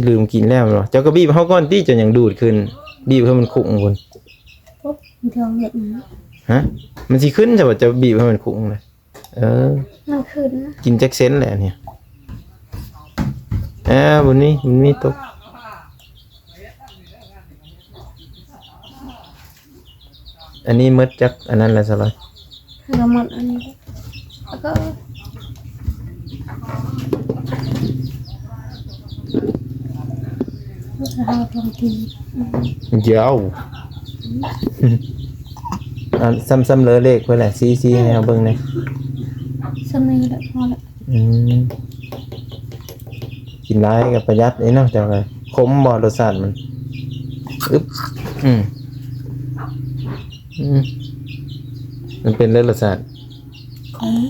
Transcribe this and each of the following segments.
ລືມກິນແລ້ວເນາະ. ເຈົ້າກໍບີບເຮົາກ່ອນຕິ ເຈົ້າຍັງດູດຂຶ້ນ ບີບໃຫ້ມັນຄຸ້ງພຸ້ນ. ໂອ້ ມັນຊິເຮັດຫຍັງ? ຮະ? ມັນຊິຂຶ້ນຊະວ່າ ເຈົ້າບີບໃຫ້ມັນຄຸ້ງນະ. ເອີ ມັນຂຶ້ນ ກິນຈັກເຊັນແຫຼະອັນນີ້. ເອີ ບຸນມີ ບຸນມີຕົກ. ອັນນີ້ໝົດຈັກອັນນັ້ນລະສະລອຍ? ແລ້ວກໍໝົດອັນນີ້ ແລ້ວກໍ ເອົາທອງກີບ ຍາວ ອັນຊ້ຳໆເລີເລກເພິ່ນແຫຼະ ຊີ້ໆໃຫ້ເຮົາເບິ່ງແດ່. ສ່ຳນີ້ແຫຼະ ພໍແລ້ວ. ອືມ ກິນຫຼາຍກໍປະຢັດເດ້ເນາະ ເຈົ້າກໍ. ຂົມບໍ່ ລົດຊາດມັນ? ອຶບ ອືມ ອືມ ມັນເປັນເລີ ລົດຊາດ ຂມ.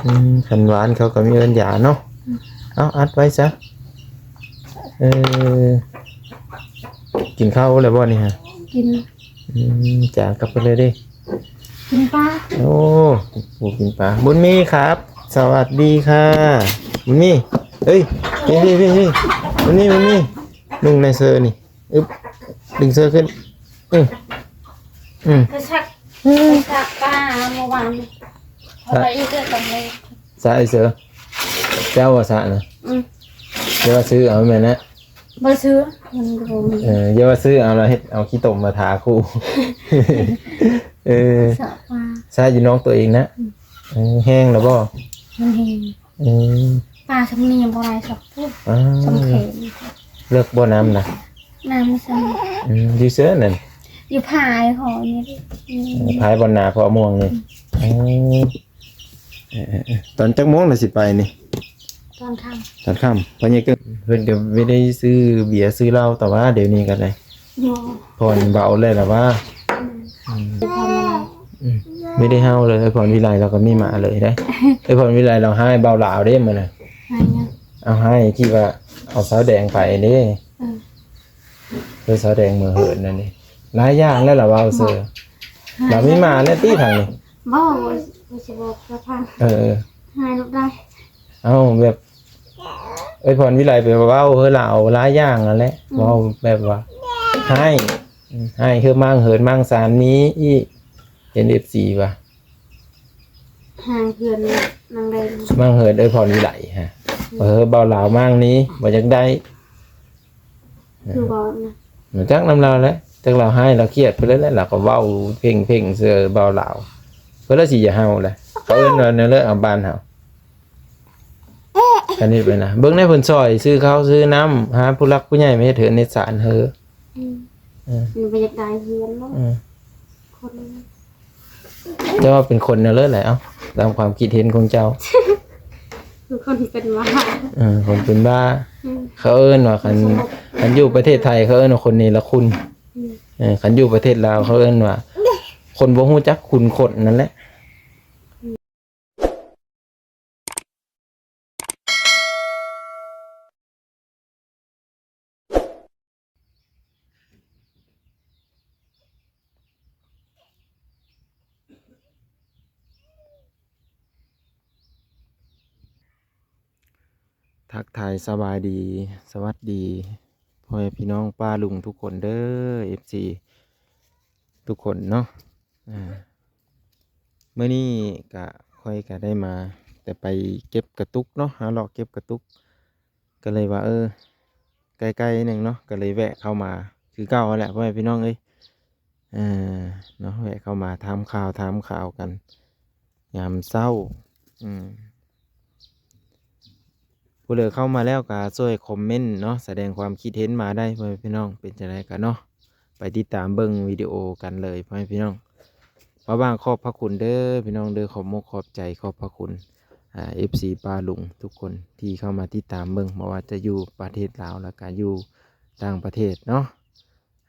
ອືມ ຄັນຫວານເຂົາກໍມີເອີ້ນຢາເນາະ. ອືມ ເອົາ ອັດໄວ້ຊະ. ເອີ ກິນເຂົ້າແລ້ວບໍ່ນີ້ຮະ? ກິນ. ອືມ ຈານກັບໄປເລີຍເດ້. ກິນປາ. ໂອ້ ບໍ່ກິນປາ. ບຸນມີຄັບ ສະຫວັດດີຄ່ະ ບຸນມີ. ເອີຍ ເຮີ້ຍໆໆໆ ບຸນມີ ບຸນມີ ນຸ່ງໃນເສື້ອນີ້. ອຶບ ດຶງເສື້ອຂຶ້ນ. ອື ອື ໄປຊັກ ໄປຊັກປາເມື່ອວານນີ້. ເອົາໄປອີກເດີ ຕຳເລີຍ. ສະອີເສື້ອ ເຈົ້າວ່າສະນະ? ອືມ ຢ່າວ່າຊື້ເອົາແມ່ນນະ. ບໍ່ຊື້ ມັນບໍ່ມີ. ເອີ ຢ່າວ່າຊື້ເອົາລະເຮັດເອົາຂີ້ຕົມມາທາຄູ່. ເອີ ສະວ່າ ສະຢູ່ນອກຕົວເອງນະ. ອືມ ເອີ ແຫ້ງລະບໍ່? ມັນແຫ້ງ. ອືມ ປາຊ່ຳນີ້ຍັງບໍ່ໄດ້ສັກພຸ້ນ. ອ່າ ຊ່ຳແຂນ. ເລິກບໍ່ນ້ຳນະ? ນ້ຳຊັ້ນ. ອືມ ຢູ່ເຊີນັ້ນ? ຢູ່ຜາຍຂໍນີ້. ອືມ ເອີ ຜາຍບ່ອນນາພໍ່ມ່ວງນີ້. ອືມ ເອີ ເອີ ເອີ ຕອນຈັກໂມງລະຊິໄປນີ້? ຕອນຄ່ຳ. ຕອນຄ່ຳ. ພໍ່ໃຫຍ່ກໍເພິ່ນກໍບໍ່ໄດ້ຊື້ເບຍຊື້ເຫຼົ້າ ແຕ່ວ່າດຽວນີ້ກໍໄດ້ ບໍ່ ຜ່ອນເບົາແລ້ວລະວ່າ. ອືມ ອືມ ໄດ້ຜ່ອນເບົາ. ອືມ ບໍ່ໄດ້ເຫົ່າເລີຍ. ເອື້ອຍພອນວິໄລລາວກໍມີໝາເລີຍເດ້. ເອື້ອຍພອນວິໄລລາວຮ້າຍບ່າວລາວເດ້ມື້ນັ້ນ. ຮ້າຍຫຍັງ? ເອົາ ຮ້າຍທີ່ວ່າເອົາສາວແດງໄປເດ້. ເອີ ເອີ ສາວແດງເມືອເຫີນນັ້ນເດ້. ຫຼາຍຢ່າງແລ້ວລະເວົ້າເຊີ. ບອກ ລາວມີໝາແລ້ວຕິທາງນີ້? ບໍ່ ບໍ່ ບໍ່ຊິບອກລາວຟັງ. ເອີ ເອີ ຮ້າຍລູກໄດ້. ເອົ້າ ແບບ ເອື້ອຍພອນວິໄລໄປເວົ້າເຮີລາວຫຼາຍຢ່າງນັ້ນແຫຼະ. ອືມ ເວົ້າແບບວ່າຮ້າຍ ອືມ ຮ້າຍເຮືອນມ້າງເຫີນມ້າງຊານ ມີອີກ ເຫັນເອັຟຊີວ່າ ຫາເຮືອນນາງແດງ ມ້າງເຫີນເອື້ອຍພອນວິໄລຮະ. ອືມ ເອີ ບ່າວລາວມ້າງນີ້ບໍ່ຢາກໄດ້ ຄືເວົ້ານະ. ຈັກນຳລາວແຫຼະ ຈັກລາວຮ້າຍລາວຄຽດໄປເລີຍແຫຼະ ລາວກໍເວົ້າເພັ່ງໆໃສ່ບ່າວລາວ. ເພິ່ນລະຊິຢ່າເຮົາແຫຼະ ເຂົາເອີ້ນວ່າແນວເລີກເອົາບ້ານເຮົາ. ຄັນເຮັດໄປນະ ເບິ່ງແດ່ ເພິ່ນຊ່ອຍຊື້ເຂົ້າຊື້ນ້ຳ ຫາຜູ້ຫຼັກຜູ້ໃຫຍ່ມາເຮັດເຮືອນເຮັດຊານເຮີ. ອືມ ເອີ ມັນບໍ່ຢາກໄດ້ເຮືອນເນາະ. ເອີ ຄົນ ເຈົ້າວ່າເປັນຄົນແນວເລີແຫຼະ ເອົ້າ ຕາມຄວາມຄິດເຫັນຂອງເຈົ້າ. ຄືຄົນເປັນບ້າ. ເອີ ຄົນເປັນບ້າ. ອືມ ເຂົາເອີ້ນວ່າ ຄັນ ຄັນຢູ່ປະເທດໄທເຂົາເອີ້ນວ່າຄົນເນລະຄຸນ. ອືມ ເອີ ຄັນຢູ່ປະເທດລາວເຂົາເອີ້ນວ່າຄົນບໍ່ຮູ້ຈັກຄຸນຄົນນັ້ນແຫຼະ. ທັກທາຍສະບາຍດີ ສະຫວັດດີ ພໍ່ແມ່ພີ່ນ້ອງປ້າລຸງທຸກຄົນເດີ ເອັຟຊີທຸກຄົນເນາະ. ອ່າ ມື້ນີ້ກະ ຂ້ອຍກະໄດ້ມາແຕ່ໄປເກັບກະຕຸກເນາະ ຫາເລາະເກັບກະຕຸກ ກໍເລີຍວ່າ ເອີ ໃກ້ໆໜຶ່ງເນາະ ກໍເລີຍແວະເຂົ້າມາຄືເກົ່າຫັ້ນແຫຼະ ພໍ່ແມ່ພີ່ນ້ອງເອີຍ. ເອີ ເນາະ ແວະເຂົ້າມາຖາມຂ່າວ ຖາມຂ່າວກັນ ຍາມເຊົ້າ. ອືມ ຜູ້ໃດເຂົ້າມາແລ້ວກໍຊ່ວຍຄອມເມັນເນາະ ສະແດງຄວາມຄິດເຫັນມາໄດ້ ພໍ່ແມ່ພີ່ນ້ອງ ເປັນຈັ່ງໃດກໍເນາະ ໄປຕິດຕາມເບິ່ງວິດີໂອກັນເລີຍ ພໍ່ແມ່ພີ່ນ້ອງ. ບ່າວບາງຂອບພະຄຸນເດີພີ່ນ້ອງເດີ ຂອບມົກຂອບໃຈ ຂອບພະຄຸນ ອ່າ ເອັຟຊີປ້າລຸງທຸກຄົນທີ່ເຂົ້າມາຕິດຕາມເບິ່ງ ບໍ່ວ່າຈະຢູ່ປະເທດລາວ ແລ້ວກໍຢູ່ຕ່າງປະເທດເນາະ.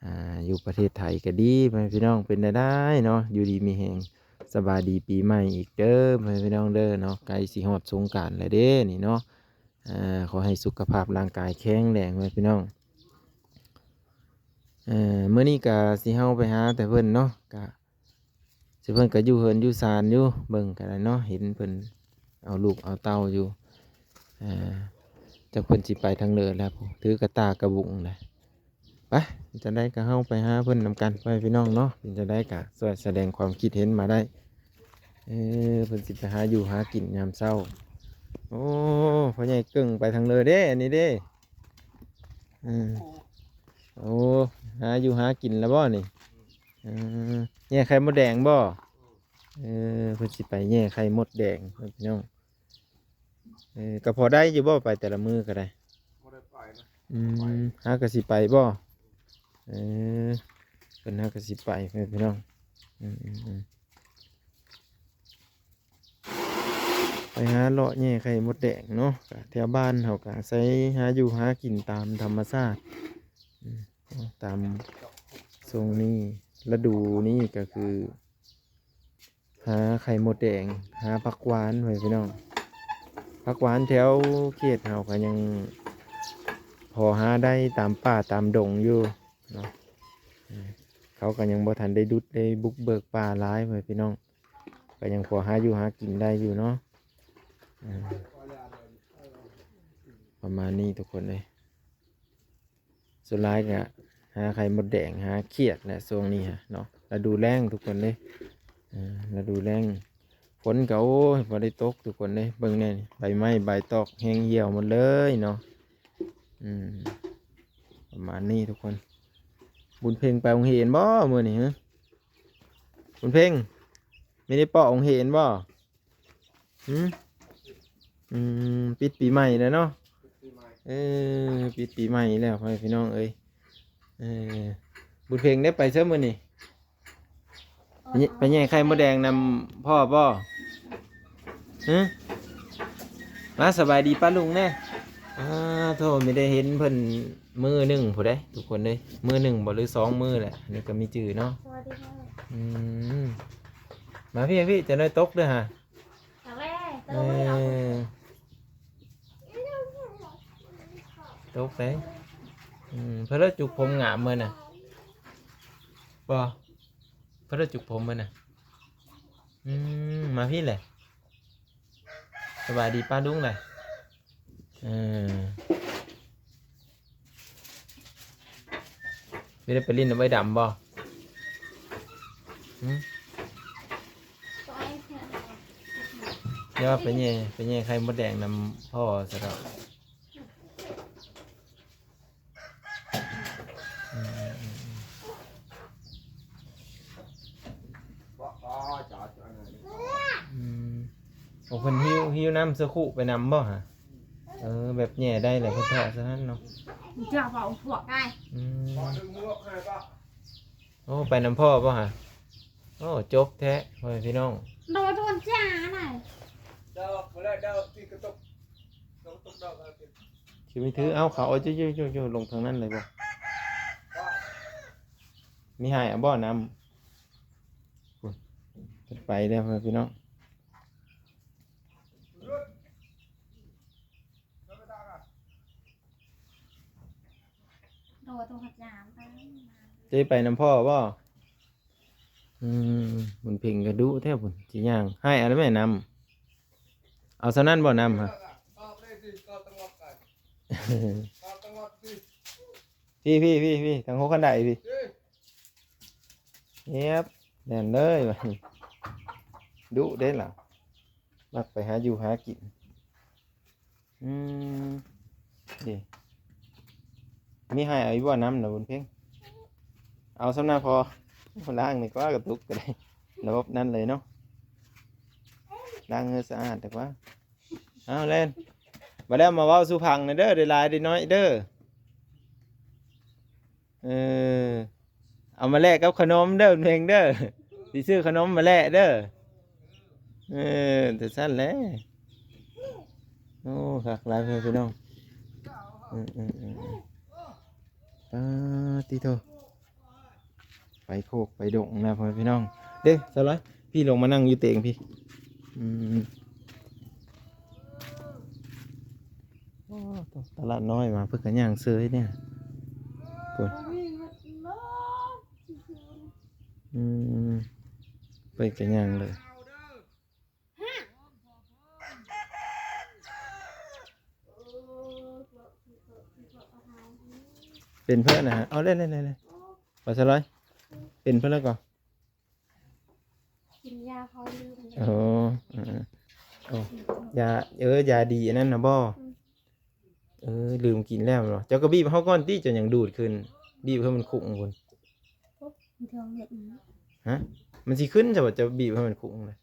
ອ່າ ຢູ່ປະເທດໄທກໍດີ ພໍ່ແມ່ພີ່ນ້ອງ ເປັນແນວໃດເນາະ ຢູ່ດີມີແຮງ ສະບາຍດີປີໃໝ່ອີກເດີ ພໍ່ແມ່ພີ່ນ້ອງເດີເນາະ ໃກ້ຊິຮອດສົງການແລ້ວເດ້ນີ້ເນາະ. ອ່າ ຂໍໃຫ້ສຸຂະພາບຮ່າງກາຍແຂງແຮງ ພໍ່ແມ່ພີ່ນ້ອງ. ເອີ ມື້ນີ້ກໍຊິເຮົາໄປຫາແຕ່ເພິ່ນເນາະ ກະ ເພິ່ນກໍຢູ່ເຮືອນຢູ່ຊານຢູ່ ເບິ່ງກໍໄດ້ເນາະ ເຫັນເພິ່ນເອົາລູກເອົາເຕົ້າຢູ່. ອ່າ ຈັກເພິ່ນຊິໄປທາງເລີແລ້ວ ຖືກະຕ່າກະບຸງແລ້ວ. ໄປ ຈັ່ງໃດກໍເຮົາໄປຫາເພິ່ນນຳກັນ ພໍ່ແມ່ພີ່ນ້ອງເນາະ. ເປັນຈັ່ງໃດກໍຊ່ວຍສະແດງຄວາມຄິດເຫັນມາໄດ້. ເອີ ເພິ່ນຊິໄປຫາຢູ່ຫາກິນຍາມເຊົ້າ. ໂອ້ ພໍ່ໃຫຍ່ເກິ່ງໄປທາງເລີເດ້ ອັນນີ້ເດ້. ເອີ ໂອ້ ຫາຢູ່ຫາກິນແລ້ວບໍ່ນີ້? ເອີ ແຍ່ໄຂ່ມົດແດງບໍ່? ເອີ ເພິ່ນຊິໄປແຍ່ໄຂ່ມົດແດງ ພີ່ນ້ອງ. ເອີ ກໍພໍໄດ້ຢູ່ບໍ່ ໄປແຕ່ລະມື້ກໍໄດ້? ບໍ່ໄດ້ໄປນະ. ອືມ ຫາກໍຊິໄປບໍ່? ເອີ ເພິ່ນຫາກໍຊິໄປ ພີ່ນ້ອງ. ອືມໆໆ ໄປຫາເລາະແຍ່ໄຂ່ມົດແດງເນາະ. ກະແຖວບ້ານເຮົາກະອາໄສຫາຢູ່ຫາກິນຕາມທຳມະຊາດ. ອືມ ຕາມຊ່ວງນີ້ ລະດູນີ້ກໍຄື ຫາໄຂ່ມົດແດງ ຫາຜັກຫວານ ພໍ່ແມ່ພີ່ນ້ອງ. ຜັກຫວານແຖວເຂດເຮົາກໍຍັງພໍຫາໄດ້ຕາມປ່າຕາມດົງຢູ່ເນາະ. ເຂົາກໍຍັງບໍ່ທັນໄດ້ດຸດໄດ້ບຸກເບີກປ່າຫຼາຍ ພໍ່ແມ່ພີ່ນ້ອງ. ກໍຍັງພໍຫາຢູ່ຫາກິນໄດ້ຢູ່ເນາະ. ປະມານນີ້ທຸກຄົນເອີຍ. ສ່ວນຫຼາຍກະຫາໄຂ່ມົດແດງ ຫາຂຽດແຫຼະຊ່ວງນີ້ຫະເນາະ. ລະດູແລ້ງທຸກຄົນເດ້. ເອີ ລະດູແລ້ງ ຝົນກະ ໂອ້ຍ ບໍ່ໄດ້ຕົກທຸກຄົນເດ້. ເບິ່ງແດ່ນີ້ ໃບໄມ້ໃບຕອກແຫ້ງຫ່ຽວໝົດເລີຍເນາະ. ອືມ ປະມານນີ້ທຸກຄົນ. ບຸນເພັງໄປໂຮງຮຽນບໍ່ມື້ນີ້ຫື? ບຸນເພັງ ມີໄດ້ເປາະໂຮງຮຽນບໍ່? ຫື? ອືມ ປິດປີໃໝ່ແລ້ວເນາະ. ເອີ ປິດປີໃໝ່ແລ້ວ ພໍ່ແມ່ພີ່ນ້ອງເອີຍ. ເອີ ບຸນເພັງໄດ້ໄປໃສມື້ນີ້? ໄປແຍ່ໄຂ່ມົດແດງນຳພໍ່ບໍ່? ຫື? ມາສະບາຍດີປ້າລຸງແດ່. ອ້າໂທ້ ມີໄດ້ເຫັນເພິ່ນມື້ໜຶ່ງພຸ້ນເດ້ທຸກຄົນເອີຍ. ມື້ໜຶ່ງບໍ່ ຫຼືສອງມື້ແຫຼະ ອັນນີ້ກໍມີຈື່ເນາະ. ສະບາຍດີພໍ່. ອືມ ມາພີ້ ພີ້ ຈະໄດ້ຕົກເດີ້ຫະ. ເອີ ຕົກເດ້. ອືມ ເພິ່ນລະຈຸກຜົມງາມມື້ນະບໍ່? ເພິ່ນລະຈຸກຜົມມື້ນະ. ອືມ ມາພີ້ແຫຼະ. ສະບາຍດີປ້າລຸງແຫຼະ. ເອີ ໄດ້ໄປຫຼິ້ນນຳອ້າຍດຳບໍ່? ຫື? ຢ່າວ່າໄປແຍ່ ໄປແຍ່ໄຂ່ມົດແດງນຳພໍ່ຊະດອກ. ອືມ ອືມ ອືມ ໂອ້ ເພິ່ນຫິ້ວ ຫິ້ວນ້ຳສະຄຸໄປນຳບໍ່ຫະ? ເອີ ແບບແຍ່ໄດ້ແຫຼະ ເພິ່ນເທາະຊະນັ້ນເນາະ. ຈະເວົ້າພວກໄດ້. ອືມ ໂອ້ ໄປນຳພໍ່ບໍ່ຫະ? ໂອ້ ຈົບແທ້ ພໍ່ແມ່ພີ່ນ້ອງ. ໂດນ ໂດນຈ້ານະ. ດອກ ບໍ່ໄດ້ດອກ ທີ່ກະຕົກ ກະຕົກດອກ. ຊິມີຖືເອົາເຂົາ ໂອ້ຍ ໂອ້ຍ ໂອ້ຍ ລົງທາງນັ້ນເລີຍບໍ່? ມີໃຫ້ເອົາບໍ່ນ້ຳ? ພຸ້ນ ເພິ່ນໄປແລ້ວ ພໍ່ແມ່ພີ່ນ້ອງ. ໂດນ ໂດນ ຈະໄປນຳພໍ່ບໍ່? ອືມ ບຸນເພັງກໍດຸແທ້ພຸ້ນ ຊິຍ່າງ ໃຫ້ເອົາແລ້ວແມ່ນ້ຳ. ເອົາສ່ຳນັ້ນບໍ່ນ້ຳຫະ? ພີ້ ພີ້ ພີ້ ທາງຫົວຄັນໄດພີ້. ງຽບແໜ້ນເລີຍ ດຸເດ້ລະ ມັກໄປຫາຢູ່ຫາກິນ. ອືມ ເດ້ ມີໃຫ້ເອົາອີກບໍ່ນ້ຳນະບຸນເພັງ? ເອົາສ່ຳນັ້ນພໍ ລ້າງນີ້ກວ່າກະຕຸກກໍໄດ້ ລະບົບນັ້ນເລີຍເນາະ ລ້າງໃຫ້ສະອາດດີກວ່າ. ເອົາແລ່ນ ບາດແລ້ວມາເວົ້າສູ່ຟັງແດ່ເດີ ໄດ້ຫຼາຍໄດ້ໜ້ອຍເດີ. ເອີ ເອົາມາແລກກັບຂະໜົມເດີເພັງເດີ ຊິຊື້ຂະໜົມມາແລກເດີ. ເອີ ຈັ່ງຊັ້ນແຫຼະ. ໂອ້ ຄັກຫຼາຍເພື່ອນພີ່ນ້ອງ. ເອີໆໆ ປາດຕິໂທ ໄປໂຄກໄປດົງນະພໍ່ແມ່ພີ່ນ້ອງ. ເດ້ ສາວລອຍ ພີ່ລົງມານັ່ງຢູ່ເຕີງພີ້. ອືມ ໂອ້ ຕະຫຼາດນ້ອຍມາ ເພິ່ນກະຍ່າງເຊີຍເດ້. ໂອ້ ອືມ ເພິ່ນກະຍ່າງເລີຍ. ປັນເພິ່ນນະຮະ. ເອົາເລີຍໆໆ ວ່າຊະລອຍ ເປັນເພິ່ນແລ້ວກໍ ກິນຢາພໍລືມ. ໂອ້ ເອີ ໂອ້ ຢາ ເອີ ຢາດີອັນນັ້ນນະບໍ? ອືມ ເອີ ລືມກິນແລ້ວແມ່ນບໍ່? ເຈົ້າກໍບີບເຮົາກ່ອນຕິ ເຈົ້າຫຍັງດູດຂຶ້ນ ບີບໃຫ້ມັນຄຸ້ງພຸ້ນ. ໂອ້ ມັນເທື່ອງເຮັດຫຍັງ? ຮະ? ມັນຊິຂຶ້ນຊະບໍ່ ເຈົ້າບີບໃຫ້ມັນຄຸ້ງນະ?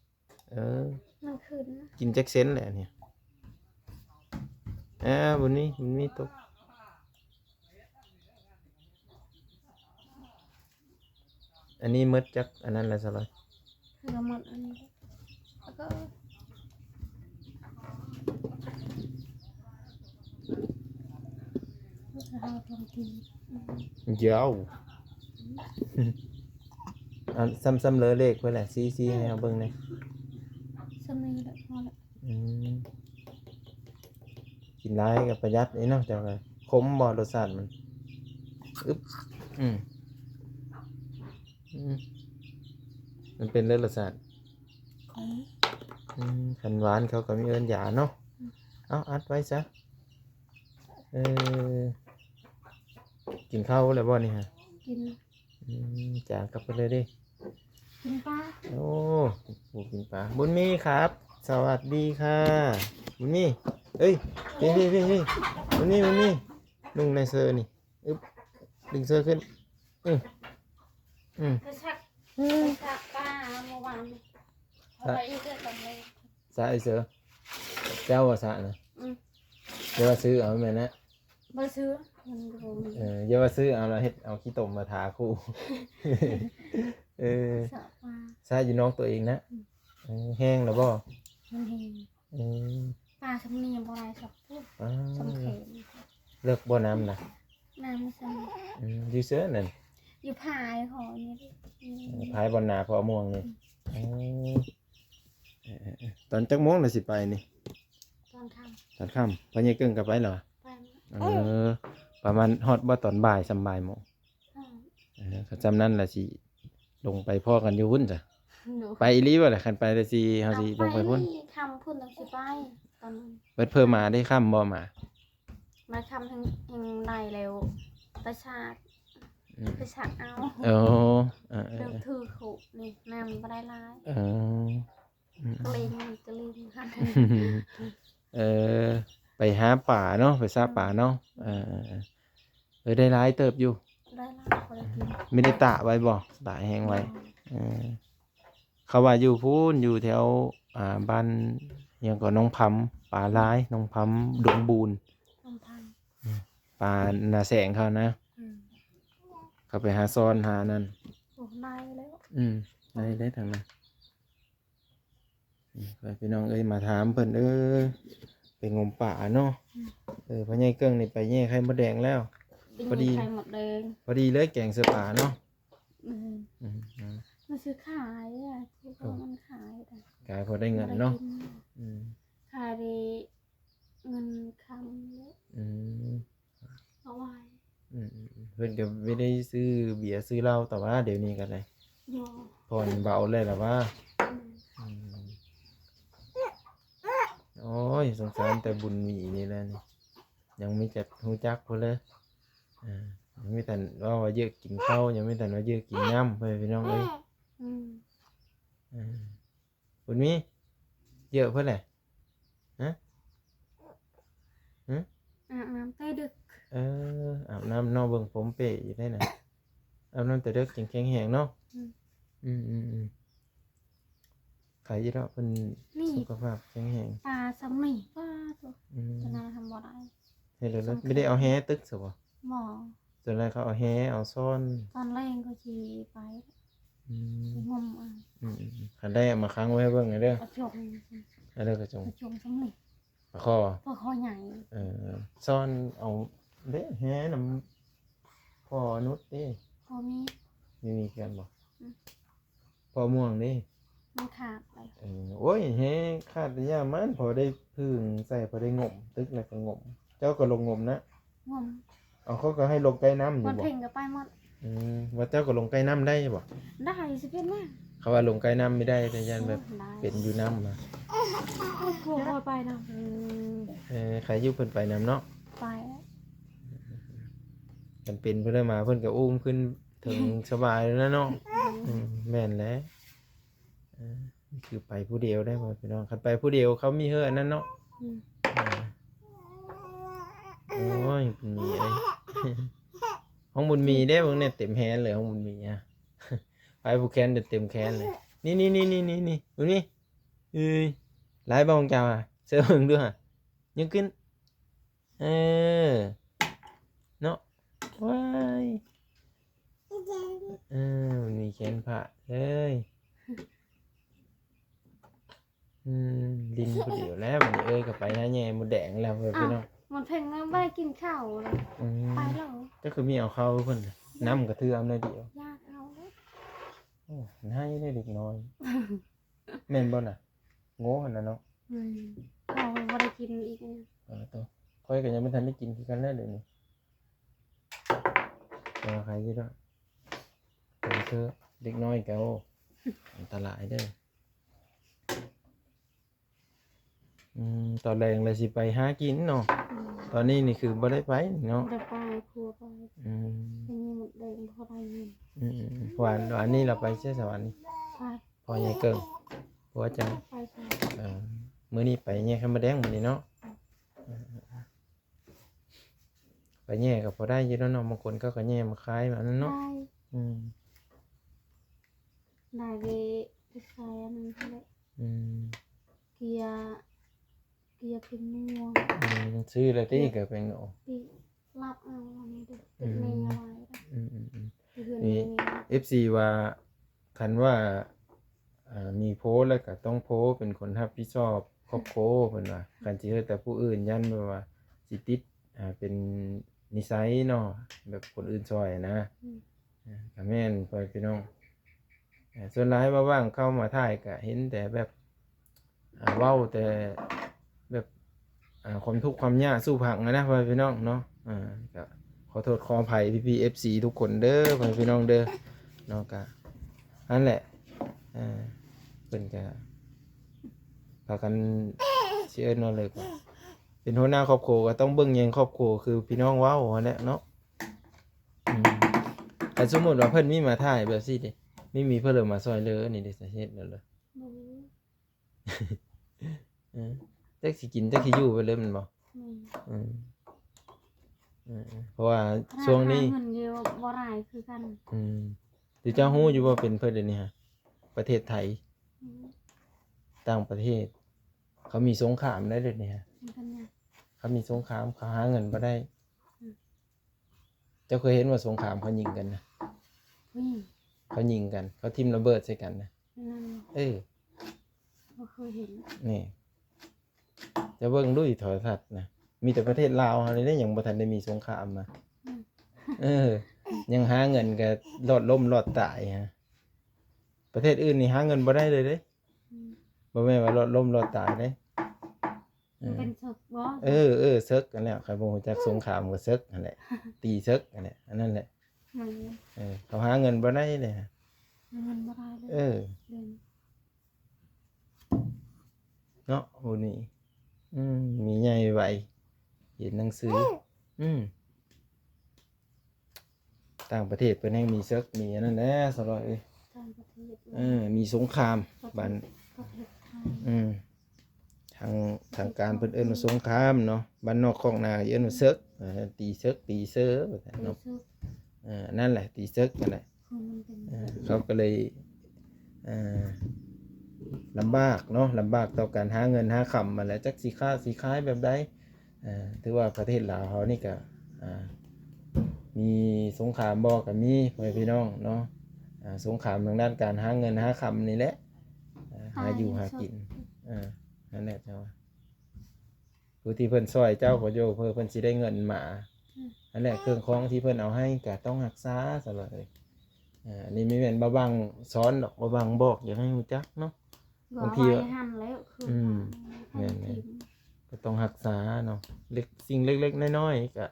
ເອີ ມັນຂຶ້ນ. ກິນຈັກເຊັນແຫຼະອັນນີ້? ເອີ ບຸນມີ ບຸນມີຕົກ. ອັນນີ້ໝົດຈັກອັນນັ້ນລະຊະລອຍ? ກໍໝົດອັນນີ້ ແລ້ວກໍ ເຮົາຕ້ອງກິນ. ເອີ ອັນ ສ່ຳ ສ່ຳເລີເລກເພິ່ນແຫຼະ ຊີ້ ຊີ້ໃຫ້ເຮົາເບິ່ງແດ່. ສ່ຳນີ້ແຫຼະ ພໍແລ້ວ. ອືມ ກິນຫຼາຍກໍປະຢັດເດ້ເນາະ. ເຈົ້າກໍ ຂົມບໍ່ ລົດຊາດມັນ? ອຶບ ອືມ ອືມ ມັນເປັນເລີຍລົດຊາດ ຂມ. ອືມ ຄັນຫວານເຂົາກໍມີເອີ້ນຢາເນາະ. ອືມ ເອົາ ອັດໄວ້ຊະ. ເອີ ກິນເຂົ້າແລ້ວບໍ່ນີ້ຮະ? ກິນ. ອືມ ຈານກັບໄປເລີຍເດ້. ກິນປາ. ໂອ້ ຜູ້ກິນປາ. ບຸນມີຄັບ ສະຫວັດດີຄ່ະ ບຸນມີ. ເອີຍ ເຮີ້ຍໆໆໆ ບຸນມີ ບຸນມີ ນຸ່ງໃນເຊີນີ້. ອຶບ ດຶງເຊີຂຶ້ນ. ອືມ ອືມ ໄປຊັກ ໄປຊັກປາເມື່ອວານນີ້ ເອົາໄປອີກເດີຕອນແລງ. ສະໄອ້ເສີ ເຈົ້າວ່າສະນະ? ອືມ ຢ່າວ່າຊື້ເອົາແມ່ນນະ. ບໍ່ໄດ້ຊື້ ມັນບໍ່ມີ. ເອີ ຢ່າວ່າຊື້ເອົາແລ້ວເຮັດເອົາຂີ້ຕົມມາທາຄູ່. ເອີ ສະປາ ສະຢູ່ນອກຕົວເອງນະ. ອືມ ເອີ ແຫ້ງແລ້ວບໍ່? ມັນແຫ້ງ. ອືມ ປາຊ່ຳນີ້ຍັງບໍ່ໄດ້ສັກ ອ່າ ຊ່ຳແຂນ. ເລິກບໍ່ນ້ຳນະ? ນ້ຳຊ່ຳ. ອືມ ຢູ່ເຊີນັ້ນ? ຢູ່ພາຍຂອງນີ້. ອືມ ພາຍບ່ອນນາພໍ່ມ່ວງນີ້. ອືມ ເອີ ເອີ ເອີ ຕອນຈັກໂມງລະຊິໄປນີ້? ຕອນຄ່ຳ. ຕອນຄ່ຳ ພໍ່ໃຫຍ່ເກິ່ງກໍໄປແລ້ວ? ໄປແລ້ວ. ເອີ ປະມານຮອດບໍ່ຕອນບ່າຍ ສ່ຳບ່າຍໂມງ? ອືມ ເອີ ຄັນຊ່ຳນັ້ນລະຊິລົງໄປພໍ້ກັນຢູ່ພຸ້ນຊະ. ໂດຍ ໄປອີ່ຫຼີບໍ່ລະ? ຄັນໄປລະຊິ ເຮົາຊິລົງໄປພຸ້ນ. ຄ່ຳພຸ້ນຈັ່ງຊິໄປຕອນນັ້ນ. ເບິດເພີມາໄດ້ຄ່ຳບໍ່ມາ? ມາຄ່ຳແຮງ ແຮງໄດ້ແລ້ວ ໄປສາກ. ອືມ ໄປສາກເອົາ. ໂອ້ ເອີ ເອີ ເອີ ຖືຄຸນີ້ ນ້ຳບໍ່ໄດ້ຫຼາຍ. ເອີ ອືມ ກະເລັງ ກະເລັງ. ເອີ ໄປຫາປາເນາະ ໄປຊາປາເນາະ. ເອີ ເອີ ເອີ ໄດ້ຫຼາຍເຕີບຢູ່. ໄດ້ຫຼາຍ ພໍໄດ້ກິນ. ມີໄດ້ຕາກໄວ້ບໍ່? ຕາກແຫ້ງໄວ້. ເອີ ເຂົາວ່າຢູ່ພຸ້ນ ຢູ່ແຖວ ອ່າ ບ້ານຫຍັງກໍ ໜອງພຳ ປາຫຼາຍ ໜອງພຳ ດົງບູນ ໜອງພຳ. ອືມ ປາໜ້າແສງເຂົານະ. ອືມ ເຂົາໄປຫາຊ້ອນຫານັ້ນ. ໂອ້ ໄດ້ແລ້ວ. ອືມ ໄດ້ ໄດ້ທາງນັ້ນ. ນີ້ ພີ່ນ້ອງເອີຍ ມາຖາມເພິ່ນ ເອີ ໄປງົມປາເນາະ. ອືມ ເອີ ພໍ່ໃຫຍ່ເກິ່ງນີ້ໄປແຍ່ໄຂ່ມົດແດງແລ້ວ. ໄປແຍ່ໄຂ່ມົດແດງ ພໍດີ ພໍດີເລີຍແກງໃສ່ປາເນາະ. ອືມ ອືມ ມາຊື້ຂາຍ ເອີ ມັນຂາຍໄດ້ ຂາຍພໍໄດ້ເງິນເນາະ. ບໍ່ໄດ້ກິນ. ອືມ ຂາຍໄດ້ເງິນຄຳ. ອືມ ເອົາໄວ້. ອືມ ເພິ່ນກໍບໍ່ໄດ້ຊື້ເບຍຊື້ເຫຼົ້າ ແຕ່ວ່າດຽວນີ້ກໍໄດ້ ບໍ່ ຜ່ອນເບົາແລ້ວລະວ່າ. ອືມ ອືມ ໂອ້ຍ ສົງສານແຕ່ບຸນໝີນີ້ແຫຼະນີ້ ຍັງມີແຕ່ຮູ້ຈັກພຸ້ນເລີຍ. ເອີ ຍັງມີແຕ່ເວົ້າວ່າເຍອະກິນເຂົ້າ ຍັງມີແຕ່ວ່າເຍອະກິນນ້ຳ ພໍ່ແມ່ພີ່ນ້ອງເອີຍ. ອືມ ເອີ ບຸນມີ ເຍອະເພິ່ນແຫຼະ. ຮະ? ຫຶ? ອາບນ້ຳແຕ່ດຶກ. ເອີ ອາບນ້ຳເນາະ ເບິ່ງຜົມເປ້ຢູ່ໄດ໋ນະ. ອາບນ້ຳແຕ່ດຶກຈຶ່ງແຂງແຮງເນາະ. ອືມ ອືມໆໆ ໄຄຢູ່ດອກ ເພິ່ນສຸຂະພາບແຂງແຮງ. ປາຊ່ຳນີ້ ປາໂທ້. ອືມ ຈະນອນທຳບໍ່ໄດ້. ເຮັດແລ້ວ ບໍ່ໄດ້ເອົາແຫຕຶກຊະບໍ່? ບໍ່. ສ່ວນຫຼາຍເຂົາເອົາແຫ ເອົາຊ້ອນ. ຕອນແລງກໍຊິໄປ. ອືມ ຊິງົມເອົາ. ອືມໆໆ ຄັນໄດ້ເອົາມາຂັງໄວ້ໃຫ້ເບິ່ງແດ່ເດີ. ປາຈົງ ອັນເດີກະຈົງ ປາຈົງຊ່ຳນີ້ ປາຄໍ່ ປາຄໍ່ໃຫຍ່. ເອີ ຊ້ອນເອົາເດ້ ແຫນຳພໍ່ນຸດເດ້. ພໍ່ມີ ມີ ມີຄືກັນບໍ່? ອືມ ພໍ່ມ່ວງເດ້ ມັນຂາດໄປ. ເອີ ໂອ້ຍ ແຫຂາດແຕ່ຢ່າມັນ ພໍໄດ້ຜຶ່ງໃສ່ ພໍໄດ້ງົມຕຶກແລ້ວກໍງົມ. ເຈົ້າກໍລົງງົມນະ? ງົມ. ເອົາ ເຂົາກໍໃຫ້ລົງໃກ້ນ້ຳຢູ່ບໍ່? ເພັງກໍໄປໝົດ. ອືມ ວ່າເຈົ້າກໍລົງໃກ້ນ້ຳໄດ້ບໍ່? ໄດ້ ຊິເປັນຫຍັງ? ເຂົາວ່າລົງໃກ້ນ້ຳບໍ່ໄດ້ ແຕ່ຢ້ານແບບ ໂອ້ ໄດ້ ເປັນຢູ່ນ້ຳນະ. ໂອ້ຍ ບໍ່ໄປນຳ. ອືມ ເອີ ໃຄຢູ່ເພິ່ນໄປນຳເນາະ. ໄປ. ອືມ ຄັນເປັນເພິ່ນມາ ເພິ່ນກໍອຸ້ມຂຶ້ນເທິງສະບາຍແລ້ວເນາະ. ອືມ ແມ່ນແຫຼະ. ເອີ ຄືໄປຜູ້ດຽວໄດ້ບໍ່ພີ່ນ້ອງ? ຄັນໄປຜູ້ດຽວເຂົາມີເຮືອອັນນັ້ນເນາະ. ອືມ ເອີ ໂອ້ຍ ບຸນມີເອີຍ ຂອງບຸນມີເດ້ ເບິ່ງແນ່ ເຕັມແຮນເລີຍຂອງບຸນມີອະ. ໄປຜູ້ແຂນຈົນເຕັມແຂນເລີຍ. ນີ້ໆໆໆໆ ບຸນມີ ເອີຍ ຫຼາຍບໍ່ຂອງເຈົ້າອະ? ເຊີເບິ່ງດູຫະ ຍົກຂຶ້ນ. ເອີ ເນາະ ວ້າຍ ເອີ ມີແຂນພະເລີຍ. ອືມ ຫຼິ້ນຜູ້ດຽວແລ້ວບັດນີ້. ເອີຍ ກໍໄປຫາແຍ່ມົດແດງແລ້ວເວີ້ຍ ອ້າວ ພີ່ນ້ອງ. ມັນເພັງແລ້ວ ບໍ່ໄດ້ກິນເຂົ້າແລ້ວ. ອືມ ໄປແລ້ວ. ເຈົ້າຄືມີເອົາເຂົ້າເພິ່ນ ນ້ຳກໍຖືເອົາໜ້ອຍດຽວ. ຢາກເອົາ. ໂອ້ ນາຍເດ້ເດັກນ້ອຍ. ແມ່ນບໍ່ນະ? ໂງ່ຫັ້ນນະເນາະ. ອືມ ເຮົາບໍ່ໄດ້ກິນອີກ. ເອີ ໂຕ ຂ້ອຍກໍຍັງບໍ່ທັນໄດ້ກິນຄືກັນແຫຼະດຽວນີ້. ແຕ່ວ່າໃຄຢູ່ດອກ. ເອີ ເດັກນ້ອຍກໍ ໂອ້ ອັນຕະລາຍເດີ້. ອືມ ຕອນແລງລະຊິໄປຫາກິນເນາະ. ອືມ ຕອນນີ້ນີ້ຄືບໍ່ໄດ້ໄປເນາະ. ບໍ່ໄດ້ໄປ ຜົວໄປ. ອືມ ໄປຫາມົດແດງພໍໄດ້ເງິນ. ອືມ ວານ ວານນີ້ລະໄປໃສ ສະຫວັນນີ້? ໄປ ພໍ່ໃຫຍ່ເກິ່ງ ຜົວເຈົ້າ. ໄປໃສ? ເອີ ມື້ນີ້ໄປແຍ່ໄຂ່ມົດແດງມື້ນີ້ເນາະ. ອືມ ເອີ ໄປແຍ່ກໍພໍໄດ້ຢູ່ແລ້ວເນາະ. ບາງຄົນເຂົາກໍແຍ່ມາຂາຍແບບນັ້ນເນາະ. ໄດ້. ອືມ ໄດ້ເດ້ ໄປຂາຍອັນນັ້ນຫັ້ນແຫຼະ. ອືມ ເກຍ ເກຍເປັນງົວ. ອືມ ຊື້ແລ້ວຕິ ເກຍເປັນງົວ. ຕິ ລັບເອົາອັນນີ້ເດີ້ ເປັນແມ່ຍາວາຍເດີ້. ອືມໆໆ ເປັນເຮືອນ ນີ້ ແມ່ຍາວາຍ. ເອັຟຊີວ່າ ຄັນວ່າ ເອີ ມີໂພແລ້ວກໍຕ້ອງໂພເປັນຄົນຮັບຜິດຊອບຄອບຄົວ ເພິ່ນວ່າ. ຄັນຊິເຮັດແຕ່ຜູ້ອື່ນ ຢ້ານແບບວ່າຊິຕິດ ເປັນນິໄສເນາະ ແບບຄົນອື່ນຊ່ອຍນະ. ອືມ ເອີ ກໍແມ່ນ ພໍ່ແມ່ພີ່ນ້ອງ. ເອີ ສ່ວນຫຼາຍວ່າວ່າງເຂົ້າມາຖ່າຍກໍເຫັນແຕ່ແບບ ເວົ້າແຕ່ແບບ ຄວາມທຸກຄວາມຍາກສູ່ຟັງນະ ພໍ່ແມ່ພີ່ນ້ອງເນາະ. ເອີ ກໍຂໍໂທດຂໍອະໄພພີ່ໆ ເອັຟຊີ ທຸກຄົນເດີ ພໍ່ແມ່ພີ່ນ້ອງເດີເນາະ. ກໍຫັ້ນແຫຼະ ເອີ ເພິ່ນກໍພາກັນ ຊິເອີ້ນວ່າເລີຍ ເປັນຫົວໜ້າຄອບຄົວກໍຕ້ອງເບິ່ງແຍງຄອບຄົວ ຄືພີ່ນ້ອງເວົ້າຫັ້ນແຫຼະເນາະ. ອືມ ຄັນສົມມຸດວ່າເພິ່ນມີມາຖ່າຍແບບຊີ້ເດ ມີ ມີເພິ່ນເລີຍມາຊ່ອຍເຫຼືອນີ້ເດ ສາເຫດນັ້ນເລີຍ. ບໍ່ຮູ້ ເອີ ຈັກຊິກິນຈັກຊິຢູ່ໄປເລີຍແມ່ນບໍ່? ແມ່ນ. ອືມ ເອີ ເອີ ເພາະວ່າຊ່ວງນີ້ ຫາເງິນຢູ່ບໍ່ຫຼາຍຄືກັນ. ອືມ ຫຼືເຈົ້າຮູ້ຢູ່ບໍ່ ເປັນເພິ່ນດຽວນີ້ຫາ ປະເທດໄທ ອືມ ຕ່າງປະເທດ ເຂົາມີສົງຄາມໄດ໋ດຽວນີ້ຫາ. ເປັນຫຍັງ? ເຂົາມີສົງຄາມ ເຂົາຫາເງິນບໍ່ໄດ້. ອືມ ເຈົ້າເຄີຍເຫັນບໍ່ ສົງຄາມເຂົາຍິງກັນນະ? ຜູ້ຍິງ ເຂົາຍິງກັນ ເຂົາຖິ້ມລະເບີດໃສ່ກັນນະ. ນັ້ນ ເອີ ບໍ່ເຄີຍເຫັນ. ນີ້ ເຈົ້າເບິ່ງດູໂທລະທັດນະ ມີແຕ່ປະເທດລາວເຮົານີ້ແຫຼະ ຍັງບໍ່ທັນໄດ້ມີສົງຄາມນະ. ອືມ ເອີ ຍັງຫາເງິນກໍລອດລົ້ມລອດຕາຍຫາ. ປະເທດອື່ນນີ້ຫາເງິນບໍ່ໄດ້ເລີຍເດ້. ອືມ ບໍ່ແມ່ນວ່າລອດລົ້ມລອດຕາຍເດ້. ມັນເປັນເສິກບໍ່? ເອີ ເອີ ເສິກຫັ້ນແຫຼະ. ໃຜບໍ່ຮູ້ຈັກສົງຄາມກໍເສິກຫັ້ນແຫຼະ ຕີເສິກຫັ້ນແຫຼະ ອັນນັ້ນແຫຼະ. ອືມ ເອີ ເຂົາຫາເງິນບໍ່ໄດ້ເດ້ ຫາເງິນບໍ່ໄດ້ເລີຍ. ເອີ ເນາະ ຜູ້ນີ້ ອືມ ມີໃຫຍ່ໄວ ຮຽນໜັງສື. ອືມ ຕ່າງປະເທດເພິ່ນແຮ່ງມີເສິກ ມີອັນນັ້ນແຫຼະ ສາວລອຍເອີຍ. ຕ່າງປະເທດ ເອີ ມີສົງຄາມ ປະເທດ ບ້ານ ປະເທດໄທ. ອືມ ທາງ ທາງການເພິ່ນເອີ້ນວ່າສົງຄາມເນາະ ບ້ານນອກຄອກນາເອີ້ນວ່າເສິກ. ເອີ ຕີເສິກ ຕີເຊີວ່າຊັ້ນເນາະ. ຕີເສິກ ເອີ ນັ້ນແຫຼະ ຕີເສິກນັ້ນແຫຼະ. ເອີ ເຂົາກໍເລີຍ ເອີ ລຳບາກເນາະ ລຳບາກຕໍ່ການຫາເງິນຫາຄຳຫັ້ນແຫຼະ ຈັກຊິຄ້າຊິຂາຍແບບໃດ. ເອີ ຖືວ່າປະເທດລາວເຮົານີ້ກະ ອ່າ ມີສົງຄາມບໍ່ ກະມີ ພໍ່ແມ່ພີ່ນ້ອງເນາະ. ອ່າ ສົງຄາມທາງດ້ານການຫາເງິນຫາຄຳນີ້ແຫຼະ ອ່າ ຫາຢູ່ຫາກິນ. ເອີ ນັ້ນແຫຼະເຈົ້າ ຜູ້ທີ່ເພິ່ນຊ່ອຍເຈົ້າກໍຢູ່ ເພື່ອເພິ່ນຊິໄດ້ເງິນມາ. ອືມ ນັ້ນແຫຼະ ເຄື່ອງຂອງທີ່ເພິ່ນເອົາໃຫ້ກະຕ້ອງຮັກສາ ສາວລອຍເອີຍ. ອ່າ ອັນນີ້ບໍ່ແມ່ນບ່າວບັງສອນດອກ ບ່າວບັງບອກ ຢາກໃຫ້ຮູ້ຈັກເນາະ. ບາງທີ ເອົາໄວ້ຫັ້ນແລ້ວຄື ອືມ ແມ່ນໆ ກໍຕ້ອງຮັກສາເນາະ ເລັກ ສິ່ງເລັກໆນ້ອຍໆ ກະ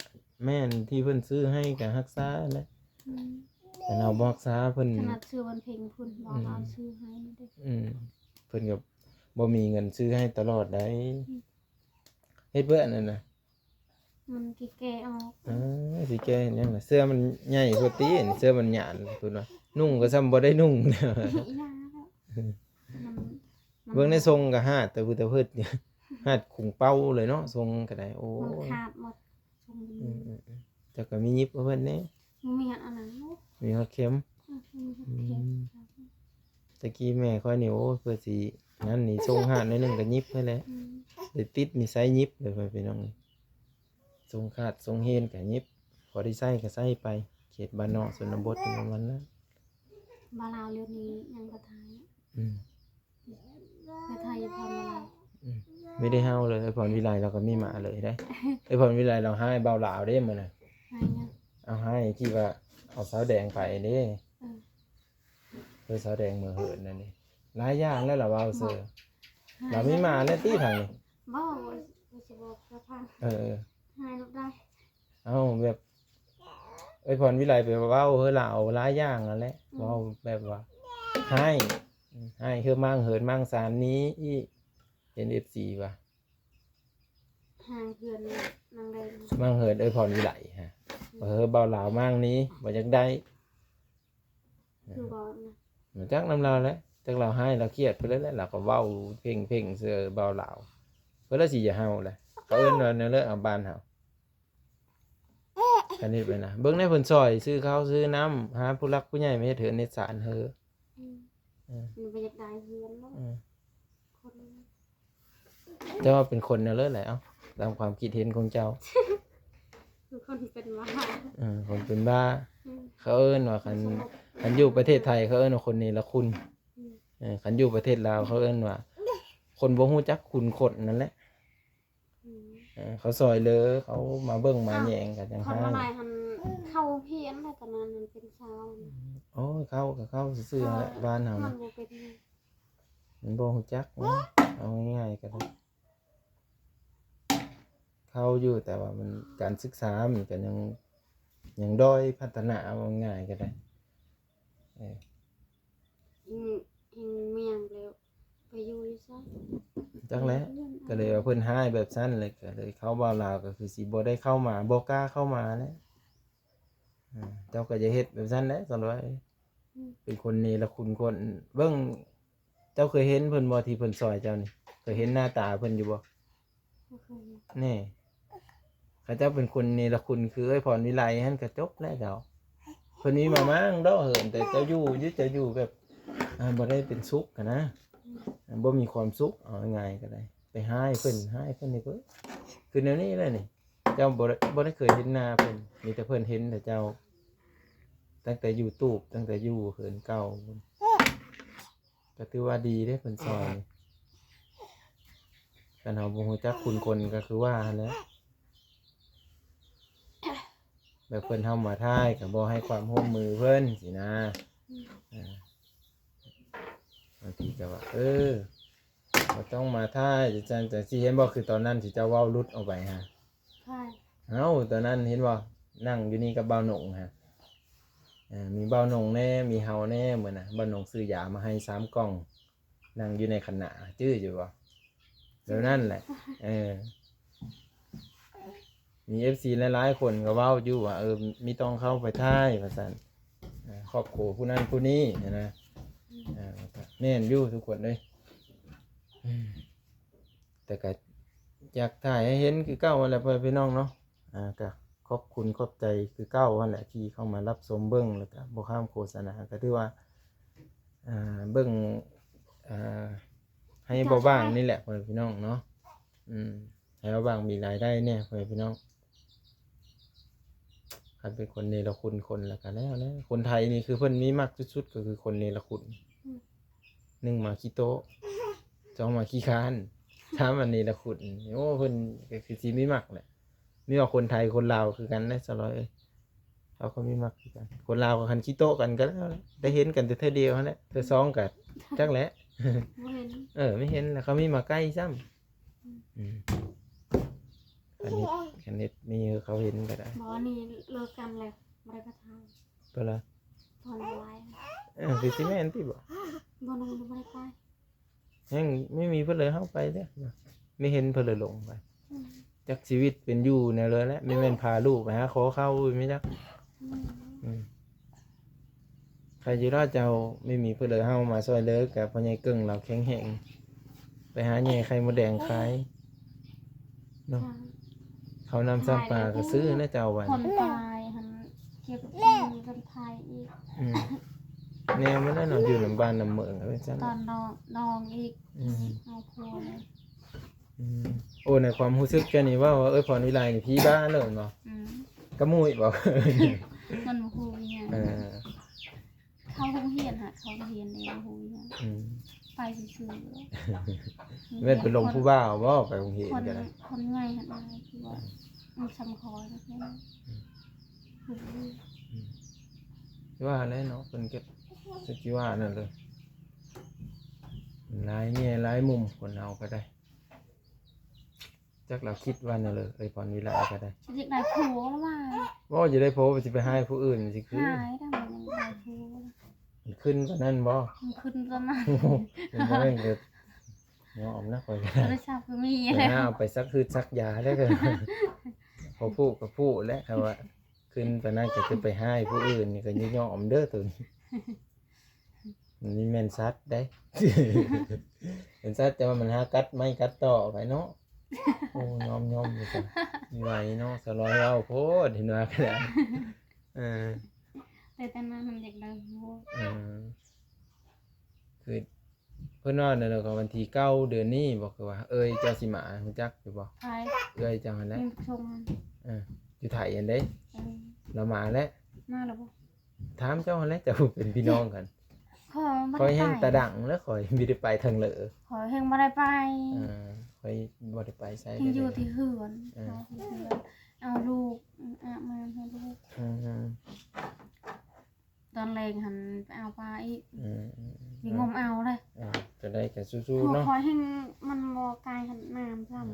ແມ່ນທີ່ເພິ່ນຊື້ໃຫ້ກະຮັກສາແຫຼະ. ອືມ ຄັນເຮົາບໍ່ຮັກສາເພິ່ນ ຂະໜາດຊື້ວັນເພັງພຸ້ນ ບໍ່ ອືມ ເຮົາຊື້ໃຫ້ເດ້. ອືມ ເພິ່ນກໍບໍ່ມີເງິນຊື້ໃຫ້ຕະຫຼອດໃດ. ອືມ ເຮັດເພື່ອອັນນັ້ນນະ ມັນຊິແກ່ອອກ. ເອີ ຊິແກ່ເຮັດຫຍັງລະ? ເສື້ອມັນໃຫຍ່ໂພດຕິ ເສື້ອມັນຫຍານພຸ້ນວ່າ ນຸ່ງກໍຊ່ຳບໍ່ໄດ້ນຸ່ງ. ອີຫຍັງລະ? ມັນ ມັນ ເບິ່ງໃນຊົງກໍຫາດແຕ່ພຶດແຕ່ພຶດ ຫາດຂຸງເປົ້າເລີຍເນາະ ຊົງກໍໄດ້. ໂອ້ ມັນຂາດໝົດຊົງ. ອືມໆໆ ເຈົ້າກໍມີຫຍິບໃຫ້ເພິ່ນແດ່. ບໍ່ມີອັນນັ້ນເນາະ ມີຮອດເຂັມ. ອືມ ມີຮອດເຂັມ. ອືມ ແຕ່ກີ້ແມ່ຂ້ອຍນີ້ ໂອ້ຍ ເພື່ອຊິນັ້ນນີ້ ຊົງຫາດໜ້ອຍໜຶ່ງກໍຫຍິບໃຫ້ແຫຼະ. ອືມ ໄດ້ຕິດນິໄສຫຍິບເລີຍ ພໍ່ແມ່ພີ່ນ້ອງ. ຊົງຂາດຊົງເຫັນກໍຫຍິບ ພໍໄດ້ໃຊ້ກໍໃຊ້ໄປ ເຂດບ້ານນອກຊົນນະບົດຂອງມັນນະ. ບ່າວລາວດຽວນີ້ຍັງບໍ່ຖ່າຍ. ອືມ ໄປຖ່າຍຢູ່ພອນວິໄລ. ອືມ ມີແຕ່ເຮົາເລີຍ ເອື້ອຍພອນວິໄລລາວກໍມີມາເລີຍເດ້. ເອື້ອຍພອນວິໄລລາວຮ້າຍບ່າວລາວເດ້ມື້ນັ້ນ. ຮ້າຍຫຍັງ? ເອົາ ຮ້າຍທີ່ວ່າເອົາສາວແດງໄປເດ້. ເອີ ເອີ ສາວແດງເມືອເຫີນນັ້ນເດ້. ຫຼາຍຢ່າງແລ້ວລາວເວົ້າເຊີ. ບໍ່ ລາວມີມາແລ້ວຕິທາງນີ້. ບໍ່ ບໍ່ຊິບອກລາວຟັງ. ເອີ ຮ້າຍລູກໄດ້. ເອົ້າ ແບບ ເອື້ອຍພອນວິໄລໄປເວົ້າເຮີລາວຫຼາຍຢ່າງຫັ້ນແຫຼະ. ອືມ ເວົ້າແບບວ່າຮ້າຍ ຮ້າຍເຮີມັງເຫີນມັງຊານນີ້ອີກ ເຫັນເອັຟຊີວ່າ ຫາເຮືອນນາງແດງ ມັງເຫີນເອື້ອຍພອນວິໄລຫະ. ອືມ ວ່າເຮີບ່າວລາວມັງນີ້ບໍ່ຢາກໄດ້. ຄືບໍ່ນະ ບໍ່ຈັກນຳລາວແຫຼະ ຈັກລາວຮ້າຍລາວຄຽດໄປເລີຍແຫຼະ ລາວກໍເວົ້າເພັ່ງໆ ໃສ່ບ່າວລາວ. ເພິ່ນລະຊິຢ່າເຮົາແຫຼະ ເຂົາເອີ້ນວ່າແນວເລີກເອົາບ້ານເຮົາ. ຄັນເຮັດໄປນະ ເບິ່ງແດ່ ເພິ່ນຊ່ອຍຊື້ເຂົ້າຊື້ນ້ຳ ຫາຜູ້ຫຼັກຜູ້ໃຫຍ່ມາເຮັດເຮືອນເຮັດຊານເຮີ. ອືມ ເອີ ມັນບໍ່ຢາກໄດ້ເຮືອນເນາະ. ອືມ ຄົນ ເຈົ້າວ່າເປັນຄົນແນວເລີດແຫຼະ ເອົ້າ ຕາມຄວາມຄິດເຫັນຂອງເຈົ້າ. ຄືຄົນເປັນບ້າ. ເອີ ຄົນເປັນບ້າ. ອືມ ເຂົາເອີ້ນວ່າ ຄັນ ຄັນຢູ່ປະເທດໄທເຂົາເອີ້ນວ່າຄົນເນລະຄຸນ. ອືມ ເອີ ຄັນຢູ່ປະເທດລາວເຂົາເອີ້ນວ່າ ຄົນບໍ່ຮູ້ຈັກຄຸນຄົນນັ້ນແຫຼະ. ອືມ ເອີ ເຂົາຊ່ອຍເຫຼືອ ເຂົາມາເບິ່ງມາແຍງກັນຈັ່ງ ຄັນວ່າຫຼາຍຫັ້ນ ເຂົາຮຽນແລ້ວຕອນນັ້ນເປັນຊາວ. ໂອ້ຍ ເຂົາກໍເຂົາຊື່ໆ ເອີ ແຫຼະ ບ້ານເຮົາ ມັນບໍ່ເປັນ ມັນບໍ່ຮູ້ຈັກນະ ເອົາງ່າຍໆກໍໄດ້ ເຂົາຢູ່ ແຕ່ວ່າມັນ ການສຶກສາມັນກໍຍັງ ຍັງດ້ອຍພັດທະນາ ເອົາງ່າຍໆກໍໄດ້. ເອີ ເຮັງ ເຮັງເມຍງແລ້ວໄປຢູ່ຢູ່ໃສ ຈັກແຫຼະ. ກໍເລີຍວ່າເພິ່ນຮ້າຍແບບຊັ້ນ ແລ້ວກໍເລີຍເຂົ້າບ່າວລາວ ກໍຄືຊິບໍ່ໄດ້ເຂົ້າມາ ບໍ່ກ້າເຂົ້າມາແຫຼະ. ເຈົ້າກໍຢ່າເຮັດແບບຊັ້ນແຫຼະ ສາວລອຍ. ອືມ ເປັນຄົນເນລະຄຸນຄົນ ເບິ່ງ ເຈົ້າເຄີຍເຫັນເພິ່ນບໍ່ ທີ່ເພິ່ນຊ່ອຍເຈົ້ານີ້? ເຄີຍເຫັນໜ້າຕາເພິ່ນຢູ່ບໍ່? ບໍ່ເຄີຍ. ແນ່ ເຂົາເຈົ້າເປັນຄົນເນລະຄຸນ ຄືເອື້ອຍພອນວິໄລຫັ້ນ ກະຈົບແລ້ວເຈົ້າ. ເພິ່ນມີມາມ້າງເດາະເຫີນ ແຕ່ເຈົ້າຢູ່ ຢູ່ ເຈົ້າຢູ່ແບບ ອ່າ ບໍ່ໄດ້ເປັນສຸກຫັ້ນນະ. ອືມ ບໍ່ມີຄວາມສຸກ ເອົາງ່າຍໆກໍໄດ້. ໄປຮ້າຍເພິ່ນ ຮ້າຍເພິ່ນນີ້ເພິ່ນ ຄືແນວນີ້ແຫຼະນີ້. ເຈົ້າບໍ່ໄດ້ ບໍ່ໄດ້ເຄີຍເຫັນໜ້າເພິ່ນ ມີແຕ່ເພິ່ນເຫັນແຕ່ເຈົ້າ ຕັ້ງແຕ່ຢູທູບ ຕັ້ງແຕ່ຢູ່ເຮືອນເກົ່າ. ກໍຖືວ່າດີເດ້ເພິ່ນຊ່ອຍ. ຄັນເຮົາບໍ່ຮູ້ຈັກຄຸນຄົນກໍຄືວ່າຫັ້ນແຫຼະ ແບບເພິ່ນເຮົາມາຖ່າຍກໍບໍ່ໃຫ້ຄວາມຮ່ວມມືເພິ່ນຊີ້ນະ. ອືມ ອ່າ ບາງທີກໍວ່າ ເອີ ບໍ່ຕ້ອງມາຖ່າຍຈັ່ງຊັ້ນຈັ່ງຊີ້ ເຫັນບໍ່? ຄືຕອນນັ້ນທີ່ເຈົ້າເວົ້າຫຼຸດອອກໄປຫະ. ເອົ້າ ຕອນນັ້ນເຫັນບໍ່? ນັ່ງຢູ່ນີ້ກັບບ່າວໜົງຫັ້ນ. ເອີ ມີບ່າວໜົງແດ່ ມີເຮົາແດ່ ມື້ນະ ບ່າວໜົງຊື້ຢາມາໃຫ້ສາມກ່ອງ ນັ່ງຢູ່ໃນຄັນນາ ຈື່ຢູ່ບໍ່? ແບບນັ້ນແຫຼະ. ເອີ ມີເອັຟຊີຫຼາຍໆຄົນກໍເວົ້າຢູ່ວ່າ ເອີ ມີຕ້ອງເຂົ້າໄປຖ່າຍວ່າຊັ້ນ. ເອີ ຄອບຄົວຜູ້ນັ້ນຜູ້ນີ້ຫັ້ນນະ. ເອີ ແມ່ນຢູ່ທຸກຄົນເອີຍ. ເອີ ແຕ່ກໍຢາກຖ່າຍໃຫ້ເຫັນຄືເກົ່າຫັ້ນແຫຼະ ພໍ່ແມ່ພີ່ນ້ອງເນາະ. ອ່າ ກໍຂອບຄຸນຂອບໃຈຄືເກົ່າຫັ້ນແຫຼະ ທີ່ເຂົ້າມາຮັບຊົມເບິ່ງ ແລ້ວກໍບໍ່ຂ້າມໂຄສະນາ ກໍຖືວ່າ ອ່າ ເບິ່ງ ອ່າ ໃຫ້ເບົາບາງນີ້ແຫຼະ ພໍ່ແມ່ພີ່ນ້ອງເນາະ. ອືມ ໃຫ້ເບົາບາງມີລາຍໄດ້ແດ່ ພໍ່ແມ່ພີ່ນ້ອງ. ຄັນເປັນຄົນເນລະຄຸນຄົນ ແລ້ວກໍແລ້ວແຫຼະ. ຄົນໄທນີ້ຄືເພິ່ນມີມັກສຸດໆ ກໍຄືຄົນເນລະຄຸນ. ອືມ ໜຶ່ງມາຂີ້ໂຕະ ສອງມາຂີ້ຄ້ານ ສາມມາເນລະຄຸນ. ໂອ້ ເພິ່ນກໍຄືຊິມີມັກແຫຼະ. ມີວ່າຄົນໄທຄົນລາວຄືກັນເດ້ສາວລອຍເອີຍ ເຂົາກໍມີມັກຄືກັນ. ຄົນລາວກໍຄັນຂີ້ໂຕະກັນກໍແລ້ວແຫຼະ ໄດ້ເຫັນກັນແຕ່ເທື່ອດຽວຫັ້ນແຫຼະ ເທື່ອສອງກໍຈັກແຫຼະ. ບໍ່ເຫັນ ເອີ ບໍ່ເຫັນ ແລ້ວເຂົາມີມາໃກ້ຊ້ຳ. ອືມ ອືມ ຄັນເຮັດ ຄັນເຮັດມີເຂົາເຫັນກໍໄດ້. ບໍ່ ອັນນີ້ເລີກກັນແລ້ວ ບໍ່ໄດ້ໄປຖ່າຍ. ເພິ່ນລະ ບ່ອນລາຍ ເອີ ຄືຊິແມ່ນຕິບໍ່? ບໍ່ ນ້ອງບໍ່ໄດ້ໄປ. ຍັງມີ ມີເພິ່ນເລີຍເຮົາໄປເດ້ ມີເຫັນເພິ່ນເລີຍລົງໄປ. ອືມ ຈັກຊີວິດເປັນຢູ່ແນວໃດແຫຼະ ແມ່ນ ແມ່ນພາລູກໄປຫາຂໍເຂົ້າແມ່ນຈັກ. ອືມ ອືມ ໃຄຢູ່ລະເຈົ້າ ແມ່ມີເພິ່ນເລີຍເຮົາມາຊ່ອຍເຫຼືອ ກະພໍ່ໃຫຍ່ເກິ່ງລາວແຂງແຮງ ໄປຫາແຍ່ໄຂ່ມົດແດງຂາຍເນາະ. ເຂົ້ານ້ຳຊຳປາກະຊື້ນະເຈົ້າ ບາດ ຄົນຕາຍຫັ້ນ ເກັບເງິນກັນໄທອີກ. ອືມ ແນວມັນແຫຼະເນາະ ຢູ່ນຳບ້ານນຳເມືອງເປັນຊັ້ນ ຕອນນ້ອງ ນ້ອງອີກ. ອືມ ເອົາຜົວເລີຍ. ອືມ ໂອ້ ໃນຄວາມຮູ້ສຶກເຈົ້ານີ້ເວົ້າວ່າ ເອີຍ ພອນວິໄລນີ້ຜີບ້າເລີຍແມ່ນບໍ່? ອືມ ກະມຸ້ຍບໍ່? ມັນບໍ່ຮູ້ອີຫຍັງ. ເອີ ເຂົ້າໂຮງຮຽນຫາ ເຂົ້າໂຮງຮຽນເດ້ ບໍ່ຮູ້ອີຫຍັງ. ອືມ ໄປຊື່ໆ. ແມ່ນໄປຫຼົງຜູ້ບ່າວບໍ່ ໄປໂຮງຮຽນກະໄດ້? ຄົນໃຫຍ່ຫັ້ນນະ ຄືວ່າ ອືມ ມັນສຳຄອຍນະ. ອືມ ອືມ ຄືວ່າແຫຼະເນາະ ເພິ່ນກະ ຄືຊິວ່ານັ້ນເລີຍ ຫຼາຍແງ່ຫຼາຍມຸມ ຄົນເຮົາກະໄດ້. ຈັກລາວຄິດວ່າແນວໃດ ເອີຍ ພອນວິໄລກະໄດ້. ຊິຢາກໄດ້ຜົວລະວ່າ ບໍ່ຢາກໄດ້ຜົວ ຊິໄປຫາຜູ້ອື່ນຊິຄື ຫາຍໄດ້ ມັນຢາກໄດ້ຜົວ. ມັນຂຶ້ນປານນັ້ນບໍ່? ມັນຂຶ້ນປານນັ້ນ. ມັນບໍ່ແມ່ນກະຍອມນະ ຂ້ອຍກະ ໂທລະສັບກະມີ ໄປຫາເອົາໄປສັກຮືດສັກຢາແລ້ວກະ ພໍຜູ້ກະຜູ້ແຫຼະ ຄັນວ່າຂຶ້ນປານນັ້ນກະຈະໄປຫາຜູ້ອື່ນນີ້ກະຍອມເດີໂຕນີ້. ມັນແມ່ນສັດເດ້ ແມ່ນສັດ ແຕ່ວ່າມັນຫາກັດໄມ້ກັດຕໍໄປເນາະ. ໂອ້ ຍອມໆ ຢູ່ຊັ້ນ ມີໄວເນາະ ສາວລອຍເວົ້າໂພດ ເຫັນວ່າກະໄດ້. ເອີ ແຕ່ຕອນນັ້ນມັນຢາກໄດ້ຜົວ. ເອີ ຄືເພິ່ນວ່ານັ້ນ ກະວັນທີເກົ້າເດືອນນີ້ບໍ່ ຄືວ່າ ເອີຍ ເຈົ້າຊິມາ ຮູ້ຈັກຢູ່ບໍ່? ໃຜ? ເອື້ອຍເຈົ້າຫັ້ນແຫຼະ ເອີ ຢູ່ໄທຫັ້ນເດ້. ເອີ ລາວມາແລ້ວ ມາແລ້ວບໍ່? ຖາມເຈົ້າຫັ້ນແຫຼະ ເຈົ້າເປັນພີ່ນ້ອງກັນ. ຂ້ອຍບໍ່ໄດ້ໄປ ຂ້ອຍແຮ່ງຕາດັງແລ້ວ ຂ້ອຍບໍ່ໄດ້ໄປທາງເລີ ຂ້ອຍແຮ່ງບໍ່ໄດ້ໄປ. ເອີ ຂ້ອຍບໍ່ໄດ້ໄປໃສ ແຮ່ງຢູ່ແຕ່ເຮືອນ. ເອີ ເອົາລູກ ອາບນ້ຳໃຫ້ລູກ. ອືມ ຕອນແລງຫັ້ນໄປເອົາປາອີກ. ອືມ ໄປງົມເອົາເດ້. ເອີ ຈັ່ງໃດກະສູ້ໆເນາະ ຂ້ອຍແຮ່ງມັນບໍ່ກາຍຂະໜາດນັ້ນຊ້ຳ.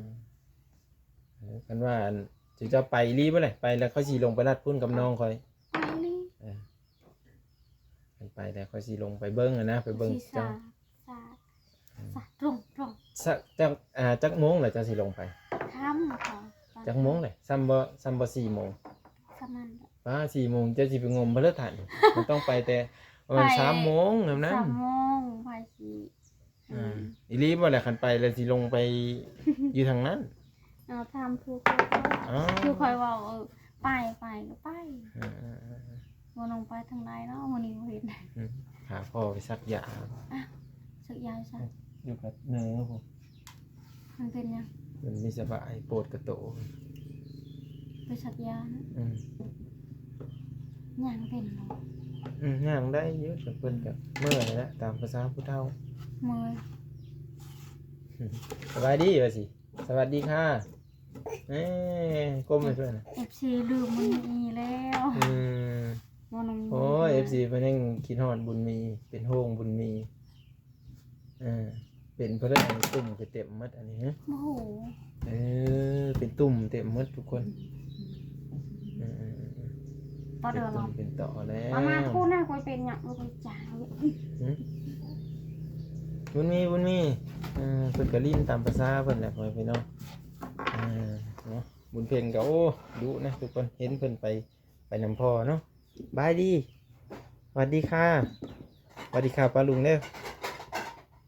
ເອີ ຄັນວ່າ ອັນ ເຈົ້າໄປອີ່ຫຼີບໍ່ແຫຼະ ໄປແລ້ວຂ້ອຍຊິລົງໄປລັດພຸ້ນກັບນ້ອງຂ້ອຍ. ໄປລີ້ ເອີ ຄັນໄປແລ້ວຂ້ອຍຊິລົງໄປເບິ່ງຫັ້ນນະ ໄປເບິ່ງ ຊິສາ ເຈົ້າ ສາ ອືມ ສາ ຕຣົງ ຕຣົງ ສະ ຈັກ ອ່າ ຈັກໂມງລະເຈົ້າຊິລົງໄປ? ຄ່ຳເຈົ້າ ຈັກໂມງລະ? ສ່ຳບໍ່ ສ່ຳບໍ່ສີ່ໂມງ ສ່ຳນັ້ນລະ. ປ້າ ສີ່ໂມງເຈົ້າຊິໄປງົມເພິ່ນເລີຍທ່ານ ມັນຕ້ອງໄປແຕ່ປະມານ ໄປ ສາມໂມງນຳນັ້ນ ສາມໂມງ ໄປຊິ ອືມ ອີ່ຫຼີບໍ່ລະ ຄັນໄປລະຊິລົງໄປຢູ່ທາງນັ້ນ. ເອົາ ຖາມຜູ້ເຂົາ ເອົາ ຄືຂ້ອຍເວົ້າ ເອີ ໄປ ໄປກະໄປ. ເອີ ບໍ່ລົງໄປທາງໃດເນາະ ມື້ນີ້ບໍ່ເຫັນ. ອືມ ຫາພໍ່ໄປສັກຢາ. ອ່ະ ສັກຢາຢູ່ໃສ? ຢູ່ກັບເນີພຸ້ນ. ມັນເປັນຫຍັງ? ມັນມີສະບາຍ ປວດກະໂຕ. ໄປສັກຢານະ. ອືມ ຍ່າງເປັນບໍ່? ອືມ ຍ່າງໄດ້ຢູ່ ແຕ່ເພິ່ນກະເມື່ອຍແຫຼະ ຕາມພາສາຜູ້ເຖົ້າ. ເມື່ອຍ. ສະບາຍດີວ່າຊິ ສະຫວັດດີຄ່ະ. ເອີ ກົ້ມໃຫ້ເພິ່ນ. ເອັຟຊີລືມບຸນມີແລ້ວ. ອືມ ໂອ້ຍ ເອັຟຊີເພິ່ນຍັງຄິດຮອດບຸນມີ ເປັນຫ່ວງບຸນມີ. ເອີ ເປັນເພິ່ນ ອັນນີ້ຕຸ່ມກະເຕັມໝົດອັນນີ້. ໂອ້ໂຫ ເອີ ເປັນຕຸ່ມເຕັມໝົດທຸກຄົນ. ອືມ ເອີ ເປັນຕຸ່ມເປັນຕໍແລ້ວ. ປະມານພຸ້ນນະ ຂ້ອຍເປັນຫຍັງ ຂ້ອຍຈາງ. ຫື ບຸນມີ ບຸນມີ. ເອີ ເພິ່ນກະຫຼິ້ນຕາມພາສາເພິ່ນແຫຼະ ພໍ່ແມ່ພີ່ນ້ອງ. ເອີ ເນາະ ບຸນເພັງກະ ໂອ້ ດຸນະທຸກຄົນ ເຫັນເພິ່ນໄປ ໄປນຳພໍ່ເນາະ. ບາຍດີ ຫວັດດີຄ່ະ ຫວັດດີຄ່ະປ້າລຸງເດີ.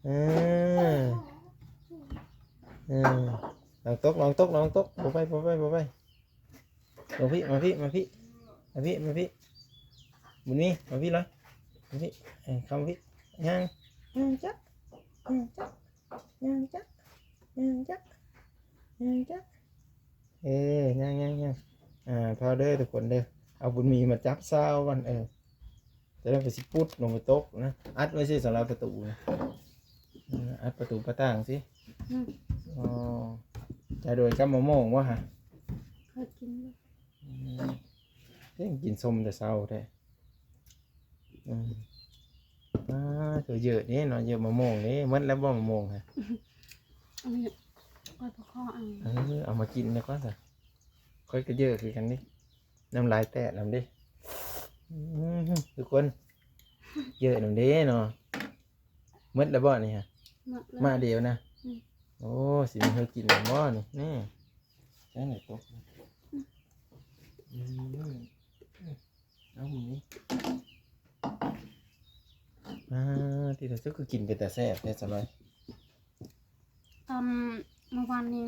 ເອີ ເອີ ລອງຕົກ ລອງຕົກ ລອງຕົກ. ບໍ່ໄປ ບໍ່ໄປ ບໍ່ໄປ. ມາພີ້ ມາພີ້ ມາພີ້ ມາພີ້ ມາພີ້. ບຸນມີ ມາພີ້ເລີຍ ມາພີ້. ເອີ ເຂົ້າມາພີ້. ຍ່າງ ຍ່າງຈ້ະ ຍ່າງຈ້ະ ຍ່າງຈ້ະ ຍ່າງຈ້ະ ຍ່າງຈ້ະ. ເອີ ຍ່າງໆໆ. ອ່າ ພໍເດີທຸກຄົນເດີ ເອົາບຸນມີມາຈັບຊາວກ່ອນ. ເອີ ຈະໄດ້ໄປຊິປຸດລົງໄປຕົກນະ. ອັດໄວ້ຊິສຳລັບປະຕູນະ. ເອີ ອັດປະຕູປະຕ່າງຊິ. ອືມ ອໍ ຈະໂດຍກັບມະມ່ວງບໍ່ຫະ? ເຄີຍກິນຢູ່. ອືມ ເຮັດຫຍັງກິນສົ້ມແຕ່ເຊົ້າແທ້? ອືມ ອ່າ ຄືເຢີະເດ້ເນາະ ເຢີະມະມ່ວງເດ້. ໝົດແລ້ວບໍ່ມະມ່ວງຫະ? ອັນນີ້ຂ້ອຍບໍ່ຂໍເອົາ. ເອີ ເອົາມາກິນແດ່ກ່ອນຊະ. ຂ້ອຍກະເຢີະຄືກັນເດ້ ນ້ຳລາຍແຕກນຳເດ້. ອືມ ທຸກຄົນ ເຢີະນຳເດ້ເນາະ. ໝົດແລ້ວບໍ່ນີ້ຫະ? ໝົດແລ້ວ ມາດຽວນະ. ອືມ ໂອ້ ຊິມີໃຫ້ກິນນຳບໍ່ນີ້? ນີ້ ຈັ່ງໃດຕົກ? ອືມ ເອົາມື້ນີ້ ອ່າ ຕິດ ເຈົ້າຄືກິນເປັນຕາແຊບແທ້ຊະເນາະ. ຕອນມື້ວານນີ້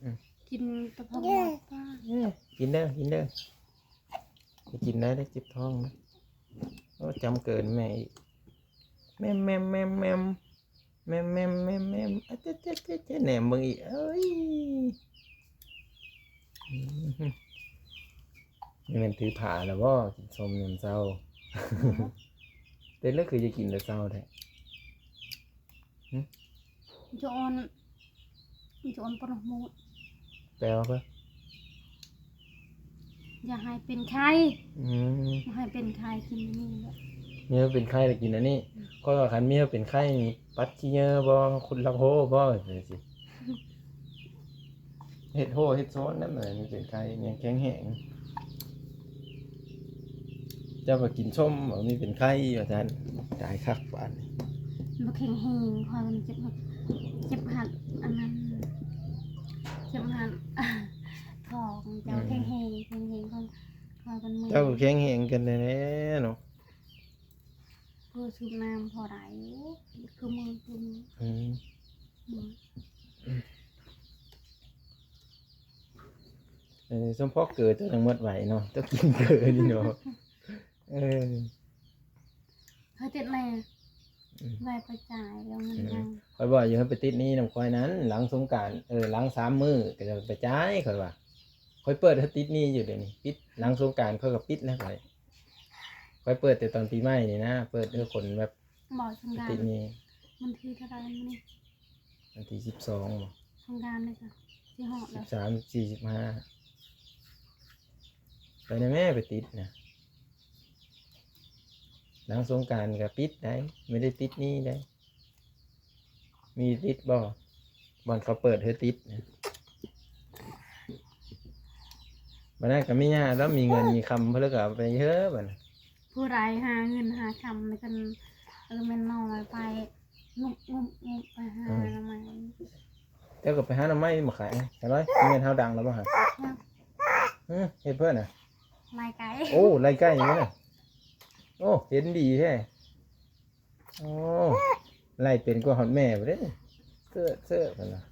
ອືມ ກິນແຕ່ຜັກບວບ ອືມ ກິນເດີ ກິນເດີ ໄປກິນໄດ້ເດີ ເຈັບທ້ອງນະ. ໂອ້ ຈຳເກີນແມ່ອີກ ແມ່ມໆໆໆ ແມ່ມໆໆໆ ອະ ເຈັດໆໆ ແນມເບິ່ງອີກ ເອີຍ ອືມ ນີ້ແມ່ນຖືພາແລ້ວບໍ່? ກິນສົ້ມຍາມເຊົ້າ ເປັນແລ້ວຄືຈະກິນແຕ່ເຊົ້າແທ້? ຫຶ ຈະອ່ອນ ຈະອ່ອນປະໂມດ ແປວ່າເພິ່ນ ຢ່າໃຫ້ເປັນໄຂ້ ອືມ ບໍ່ໃຫ້ເປັນໄຂ້ ກິນອັນນີ້ແຫຼະ ເມຍເປັນໄຂ້ແລ້ວກິນອັນນີ້. ອືມ ຂ້ອຍວ່າຄັນເມຍເປັນໄຂ້ນີ້ປັດຂີ້ເຫຍື້ອບໍ່ ຂຸດລັກໂຮບໍ່ ຈັ່ງຊີ້ ເຮັດໂຮເຮັດໂຊນນຳ ມັນເປັນໄຂ້ ຍັງແຂງແຮງ. ເຈົ້າກໍກິນສົ້ມ ບໍ່ມີເປັນໄຂ້ວ່າຊັ້ນ ຕາຍຄັກບາດນີ້ ບໍ່ແຂງແຮງ ຂ້ອຍມັນເຈັບ ເຈັບຫັດອັນນັ້ນ ເຈັບຫັດທ້ອງ ເຈົ້າ ອືມ ແຂງແຮງ ແຂງແຮງ ຂ້ອຍ ຂ້ອຍມັນເມື່ອຍ ເຈົ້າກໍແຂງແຮງກັນແດ່ເນາະ ພໍສູບນ້ຳພໍໄດ້ ຄືມື້ ຄືມື້ ອືມ ອືມ. ເອີ ສົມພໍເກີເຈົ້າຈັ່ງໝົດໄວເນາະ ເຈົ້າກິນເກີນີ້ເນາະ ເອີ ເຮີຍ ຕິດແນ່ ອືມ ໄວໄປຈ່າຍແລ້ວເງິນ ອືມ ເຮົາ ຂ້ອຍບອກຢູ່ໃຫ້ໄປຕິດໜີ້ນຳຂ້ອຍນັ້ນ ຫຼັງສົງການ ເອີ ຫຼັງສາມມື້ກໍຈະໄປຈ່າຍ ຂ້ອຍວ່າ ຂ້ອຍເປີດໃຫ້ຕິດໜີ້ຢູ່ດຽວນີ້ ປິດ ຫຼັງສົງການຂ້ອຍກໍປິດແລ້ວ ຂ້ອຍ ຂ້ອຍເປີດແຕ່ຕອນປີໃໝ່ນີ້ນະ ເປີດໃຫ້ຄົນແບບ ບໍ່ ສົງການ ຕິດໜີ້ ວັນທີເທົ່າໃດມື້ນີ້? ວັນທີສິບສອງບໍ່? ສົງການເດ້ຊະ ຊິຮອດແລ້ວ ສິບສາມ ສິບສີ່ ສິບຫ້າ ໄປນະແມ່ ໄປຕິດນະ ຫຼັງສົງການກໍປິດໄດ໋ ບໍ່ໄດ້ຕິດໜີ້ໄດ໋ ມີຕິດບໍ່? ບ່ອນເຂົາເປີດໃຫ້ຕິດນະ ບັດນັ້ນກໍມີຍາດແລ້ວ ມີເງິນມີຄຳເພິ່ນກໍເອົາໄປເຮີ້ບັດນັ້ນ ຜູ້ໃດຫາເງິນຫາຄຳແລ້ວກັນ ເອີ ແມ່ນນ້ອຍໄປ ງຸບໆໆ ໄປຫາ ອືມ ໜໍ່ໄມ້ ເຈົ້າກໍໄປຫາໜໍ່ໄມ້ມາຂາຍ ເຫັນບໍ່? ແມ່ນເຮົາດັງແລ້ວບໍ່ຫະ? ຍັງ ຫຶ ເຮັດເພິ່ນນະ ໄລ່ໄກ່ ໂອ້ ໄລ່ໄກ່ຢູ່ນະ ໂອ້ ເຫັນດີແທ້ ໂອ້ ໄລ່ເປັນກວ່າຮອດແມ່ພຸ້ນເດ້ ເຊີດໆ ເພິ່ນວ່າ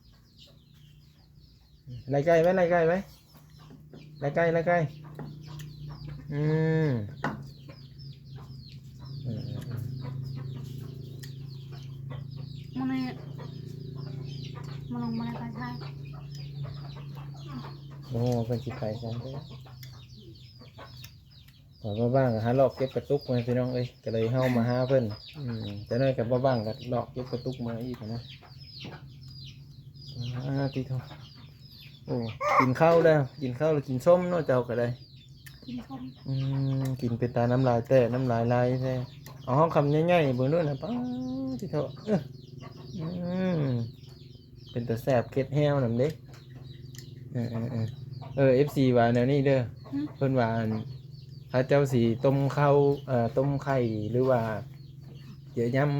ໄລ່ໄກ່ໄວ້ ໄລ່ໄກ່ໄວ້ ໄລ່ໄກ່ ໄລ່ໄກ່ ອືມ ອືມ ອືມ ອືມ ມື້ນີ້ ມື້ນີ້ບໍ່ໄດ້ໄປໃສ ໂອ້ ເພິ່ນຊິໄປໃສເດີ້ ເພາະວ່າວ່າງກໍຫາເລາະເກັບກະຕຸກມາ ພີ່ນ້ອງເອີຍ ກໍເລີຍເຮົາມາຫາເພິ່ນ ອືມ ຈັກໜ້ອຍກໍບໍ່ວ່າງກໍເລາະເກັບກະຕຸກມາອີກນະ ອາ ຕິໂທ ໂອ້ ກິນເຂົ້າແລ້ວ ກິນເຂົ້າແລ້ວກິນສົ້ມເນາະ ເຈົ້າກໍໄດ້ ກິນສົ້ມ ອືມ ກິນເປັນຕານ້ຳລາຍແຕກນ້ຳລາຍໄຫຼແທ້ ເອົາຄຳໃຫຍ່ໆເບິ່ງດູນະ ປາດ ຕິໂທ ເອີ ອືມ ເປັນຕາແຊບ ເຄັດແຮວນຳເດ້ ເອີ ເອີ ເອີ ເອີ ເອັຟຊີ ວ່າແນວນີ້ເດີ ຫຶ ເພິ່ນວ່າ ອັນ ຖ້າເຈົ້າຊິຕົ້ມເຂົ້າ ເອີ ຕົ້ມໄຂ່ ຫຼືວ່າຈະຍຳ